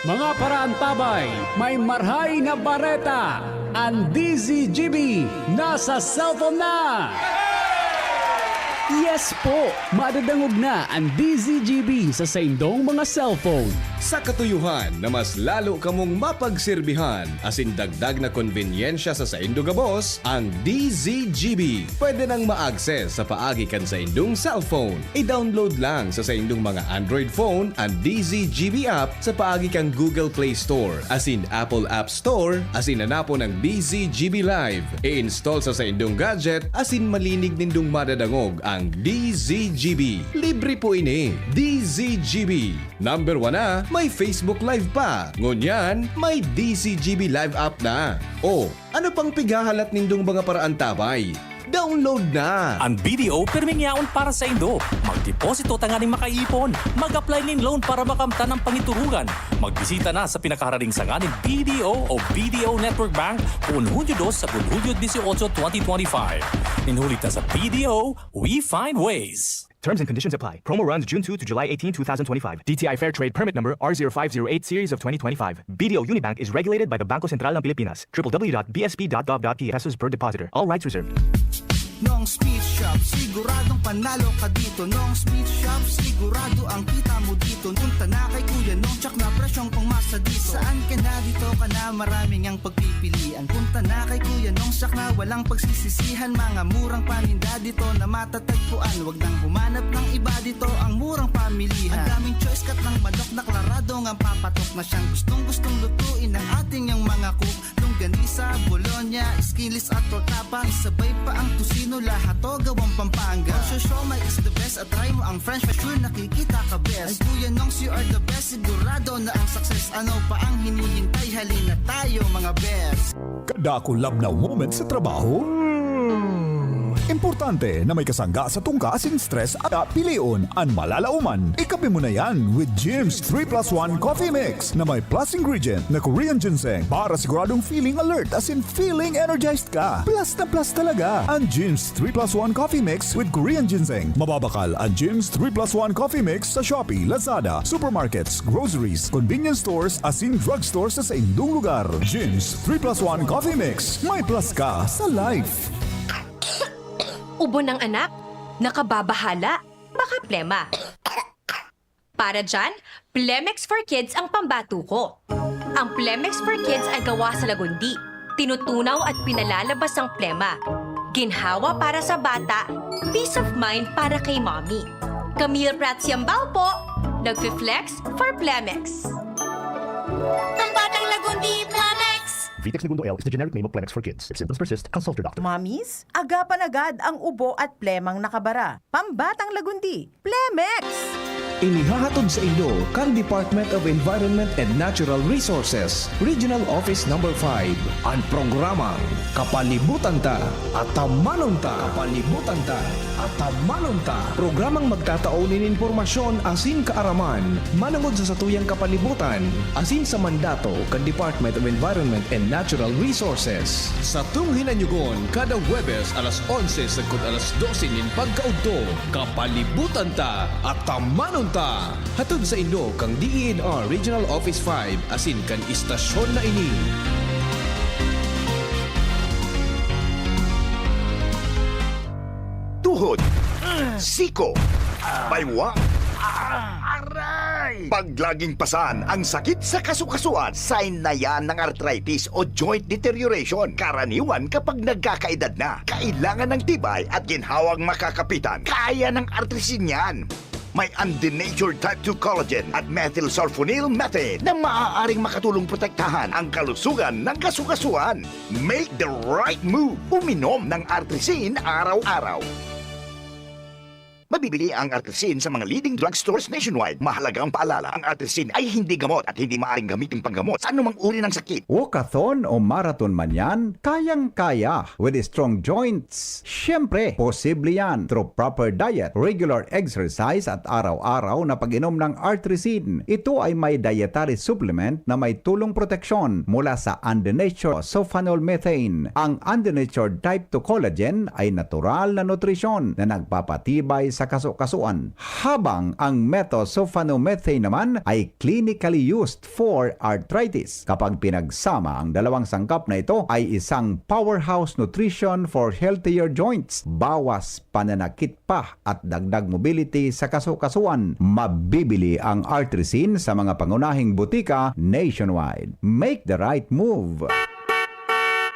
Mga paraantabay, may marhay na bareta! An D Z G B nasa cellphone na! Yes po! Madadangog na an D Z G B sa saindong mga cellphone. Sa katuyohan na mas lalo kamong mapagserbihan asin dagdag na konbenyensya sa saindo gabos, ang D Z G B pwede nang ma-access sa paagi kan saindong cellphone. I-download lang sa saindong mga Android phone an D Z G B app sa paagi kan Google Play Store asin Apple App Store asin hanapon ang D Z G B Live. I-install sa saindong gadget asin malinig nindong madadangog ang D Z G B. Libre po ini. D Z G B. Number one na, may Facebook Live pa. Ngunyan, may D Z G B Live app na. O, ano pang pighahalat nindong mga paraantabay? Download na! An B D O pirming yaon para saindo. Magdeposito tanganing makaipon. Mag-apply nin loan para makamtan an pangiturugan. Magbisita na sa pinakaharaning sanga nin B D O o B D O Network Bank poon Hunyo dos sagkod Hulyo dieciocho, twenty twenty-five. Nin huli ta sa B D O, we find ways. Terms and conditions apply. Promo runs June two to July eighteen, two thousand twenty-five. D T I Fair Trade Permit Number R zero five zero eight Series of twenty twenty-five. B D O Unibank is regulated by the Bangko Sentral ng Pilipinas. W W W dot B S P dot gov dot P H pesos per depositor. All rights reserved. Nong Speed Shop, siguradong panalo ka dito. Nong Speed Shop, sigurado ang kita mo dito. Punta na kay Kuya Nong, tsak na presyong pangmasa dito. Saan ka na, dito ka na, maraming ang pagpipilian. Punta na kay Kuya Nong, tsak na walang pagsisisihan. Mga murang paninda dito na matatagpuan. Wag nang humanap ng iba, dito ang murang pamilihan. Ang daming choice, kat ng manok na klarado ngang papatok na siyang gustong-gustong lutuin ng ating yang mga cook. Longganisa, bologna, skinless at tortapa, isabay pa ang tocino, lahat to gawang Pampanga. Ang siomai is the best, at try mo ang french fries, sure nakikita ka best. Ay Kuya Nongs, you are the best, sigurado na ang success. Ano pa ang hinihintay? Halina tayo, mga best. Kada kulab na moment sa trabaho? Importante na may kasangga sa tungka asin stress at pilion an malalaoman. Ikape mo na yan with Gyms three plus one Coffee Mix na may plus ingredient na Korean ginseng para siguradong feeling alert asin feeling energized ka. Plus na plus talaga an Gyms three plus one Coffee Mix with Korean ginseng. Mababakal an Gyms three plus one Coffee Mix sa Shopee, Lazada, supermarkets, groceries, convenience stores asin drugstore sa saindong lugar. Gyms three plus one Coffee Mix. May plus ka sa life. Ubo ng anak? Nakababahala? Baka plema. Para dyan, Plemex for Kids ang pambato ko. Ang Plemex for Kids ay gawa sa lagundi. Tinutunaw at pinalalabas ang plema. Ginhawa para sa bata, peace of mind para kay mommy. Camille Prats Yambao po, nagfi-flex for Plemex. Ang batang lagundi, Plemex! Vitex Negundo L is the generic name of Plemex for Kids. If symptoms persist, consult your doctor. Mommies, agapan agad ang ubo at plemang nakabara. Pambatang lagundi, Plemex! Inihahatod sa inyo kan Department of Environment and Natural Resources, Regional Office Number five, an programang Kapalibutan Ta, Atamanon Ta. Kapalibutan Ta, Atamanon Ta. Programang magtatao nin impormasyon asin kaaraman manongod sa satuyang kapalibutan asin sa mandato kan Department of Environment and Natural Resources. Satong hinanyugon kada Huwebes alas onse sagkod alas dose nin pagkaudto. Kapalibutan Ta, Atamanon Ta! Hatod sa inyo kan D E N R Regional Office five asin kan istasyon na ini. Tuhod, siko, baywang, aray! Pag laging pasan ang sakit sa kasukasuan, sign na yan ng arthritis o joint deterioration. Karaniwan kapag nagkakaedad na, kailangan ng tibay at ginhawang makakapitan. Kaya ng Artrisin yan. May undenatured type two collagen at methylsulfonyl methane na maaaring makatulong protektahan ang kalusugan ng kasukasuan. Make the right move. Uminom ng Artrisin araw-araw. Bibili ang Artrisin sa mga leading drugstores nationwide. Mahalagang paalala, ang Artrisin ay hindi gamot at hindi maaaring gamitin panggamot sa anumang uri ng sakit. Walkathon o marathon man yan, kayang-kaya with strong joints. Siyempre, posible yan through proper diet, regular exercise at araw-araw na pag-inom ng Artrisin. Ito ay may dietary supplement na may tulong proteksyon mula sa Undenatured Sulfonyl Methane. Ang Undenatured Type two Collagen ay natural na nutrisyon na nagpapatibay sa kaso-kasuan, habang ang methylsulfonomethane naman ay clinically used for arthritis. Kapag pinagsama, ang dalawang sangkap na ito ay isang powerhouse nutrition for healthier joints, bawas pananakit pa at dagdag mobility sa kaso-kasuan. Mabibili ang Artrisin sa mga pangunahing butika nationwide. Make the right move!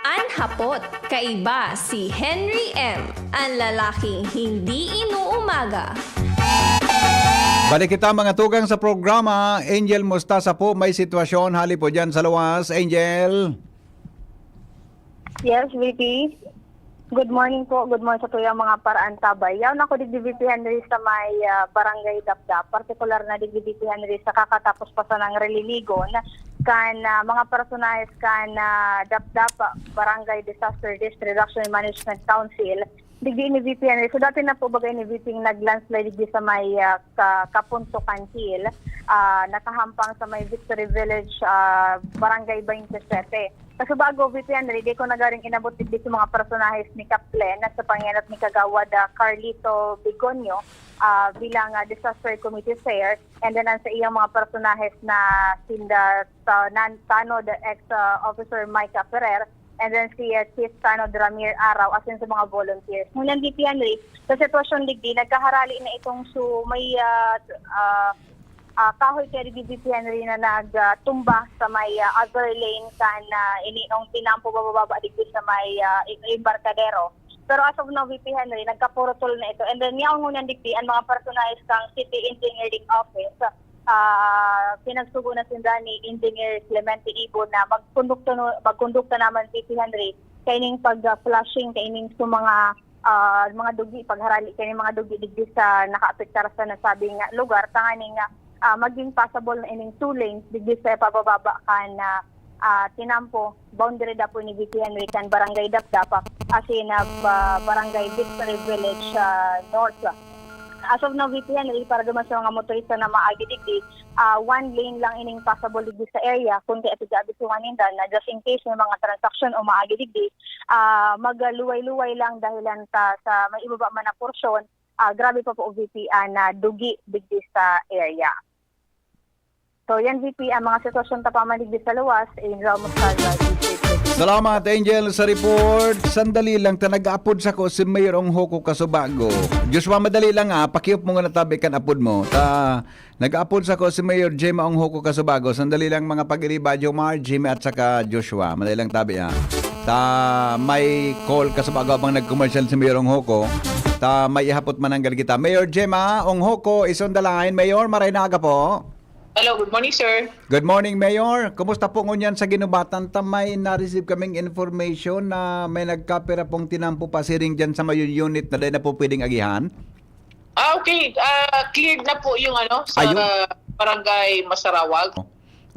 An hapot, kaiba si Henry M, an lalaking hindi inuumaga. Balik kita, mga tugang, sa programa. Angel, musta sa po? May sitwasyon hali po dyan sa luwas, Angel? Yes, V P. Good morning po. Good morning sa tuyang mga paraantabay. Yaon ako digdi, V P Henry, sa may, ah, Barangay Dapdap. Partikular na digdi, V P Henry, sa kakatapos pa sanang rilinigon kan, ah, mga personahes kan, ah, Dapdap, ah, Barangay Disaster Risk Reduction and Management Council. Digdi ini, V P Henry. So, dati na po baga ini, V P, nag-landslide digdi sa may, ah, ka-, Kapuntukan Hill, ah, nakahampang sa may Victory Village, ah, Barangay twenty-seven. Kaso bago, V P Henry, di ko nagaring inabot digdi sa mga personahes ni Kap Glenn at sa pangenot ni Kagawad, ah, Carlito Bigonio, ah, bilang, ah, Disaster Committee Chair, and then ang sa iyang mga personahes na sinda sa nan-, tanod ex, ah, Officer Micah Ferrer, and then si, ah, Chief Tanod Ramir Araw, asin sa mga volunteers. Ngunyan, V P Henry, sa sitwasyon digdi, nagkaharali na itong su-, may, ah, ah, ah, kahoy kaya digdi, V P Henry, na nag, ah, tumba sa may, ah, other lane kan, ah, iniong tinampo bababa digdi sa may, ah, i-, embarkadero. Pero as of now, V P Henry, nagkapurutol na ito. And then, yaon ngunyan digdi, ang mga personahes kang City Engineering Office, ah, pinagsugo na sinda ni Engineer Clemente Ibo na magkondukta no-, magkondukta naman, V P Henry, kaining pag, ah, flushing, kaining sa mga, ah, mga dugi, pagharali kaining mga dugi digdi sa nakaapektar sa nasabing, ah, lugar, tanganing, ah, ah, maging passable na ining two lanes digdi sa pabababa kan, ah, ah, tinampo, boundary daw po ni V P Henry kan Barangay Dapdap, asin na, ah, Barangay Victory Village, ah, North. As of now, V P Henry, para duman sa mga motorista na maagi digdi, ah, one lane lang ining passable digdi sa area, kundi ito sa abisungan ninda na just in case may mga transaksyon o maagi digdi, ah, magluway-luway lang dahilan ta sa may ibaba man na porsyon, ah, grabe pa po, V P, ah, na dugi digdi sa area. So, yan, V P, ang mga sitwasyon ta pa man digdi sa luwas, Angel Moscalda, D J P. Salamat, Angel, sa report. Sandali lang, ta nag-aapod sako si Mayor Ong Hoko Kasubago. Joshua, madali lang, ah, pakiop mo nga natabi kan apod mo. Ta, nag-aapod sako si Mayor Gemma Ong Hoko Kasubago. Sandali lang, mga pag-iriba, Jomar, Jimmy, at saka Joshua. Madali lang tabi, ah. Ta may call Kasubago habang nag-commercial si Mayor Ong Hoko. Ta may ihapot mananggal kita. Mayor Gemma Ong Hoko is on the line. Mayor, maray na aga po. Hello, good morning, sir. Good morning, Mayor. Kumusta po ngunyan sa Guinobatan? Ta may na-receive kaming information na may nagkapira pong tinampo pasiring dyan sa may unit na dahil na po pwedeng agihan. Ah, okay. Ah, cleared na po yung ano, sa Ayun. Barangay Masarawag.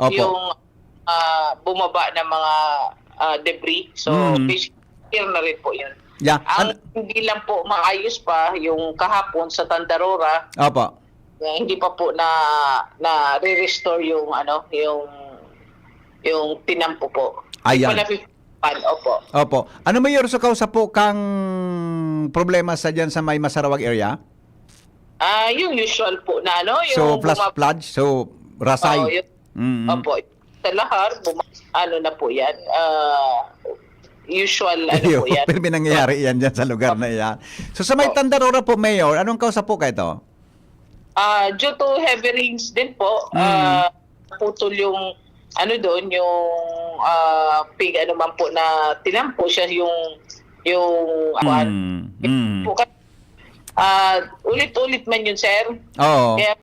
Opo. Yung, ah, bumaba na mga, ah, debris. So, Mm. basically, clear na rin po yun. Yeah. Ang An- hindi lang po maayos pa yung kahapon sa Tandarora, Opo. eh, hindi pa po na, na-re-restore yung ano, yung, yung tinampo po. Ayan. Wala pi-, pan, opo. Opo. Ano, Mayor, sa kausa po kang problema sa dyan sa may Masarawag area? Ah, yung usual po na ano, So, yung flash bumab- flood? So, rasay? Oo, yun. Mm. Opo. Sa Lahar, buma-, ano na po yan, ah, usual, ano Ayun, po yan. Pero may nangyayari yan dyan sa lugar na yan. So, sa may Opo. Tandarora po, Mayor, anong kausa po kayo to? Ah, due to heavy rains din po, Mm. ah, putol yung, ano doon, yung, ah, pig, ano man po na tinampo siya, yung, yung, ah, Mm, mm. po, ah, ulit-ulit man yun, sir. Oo. Kaya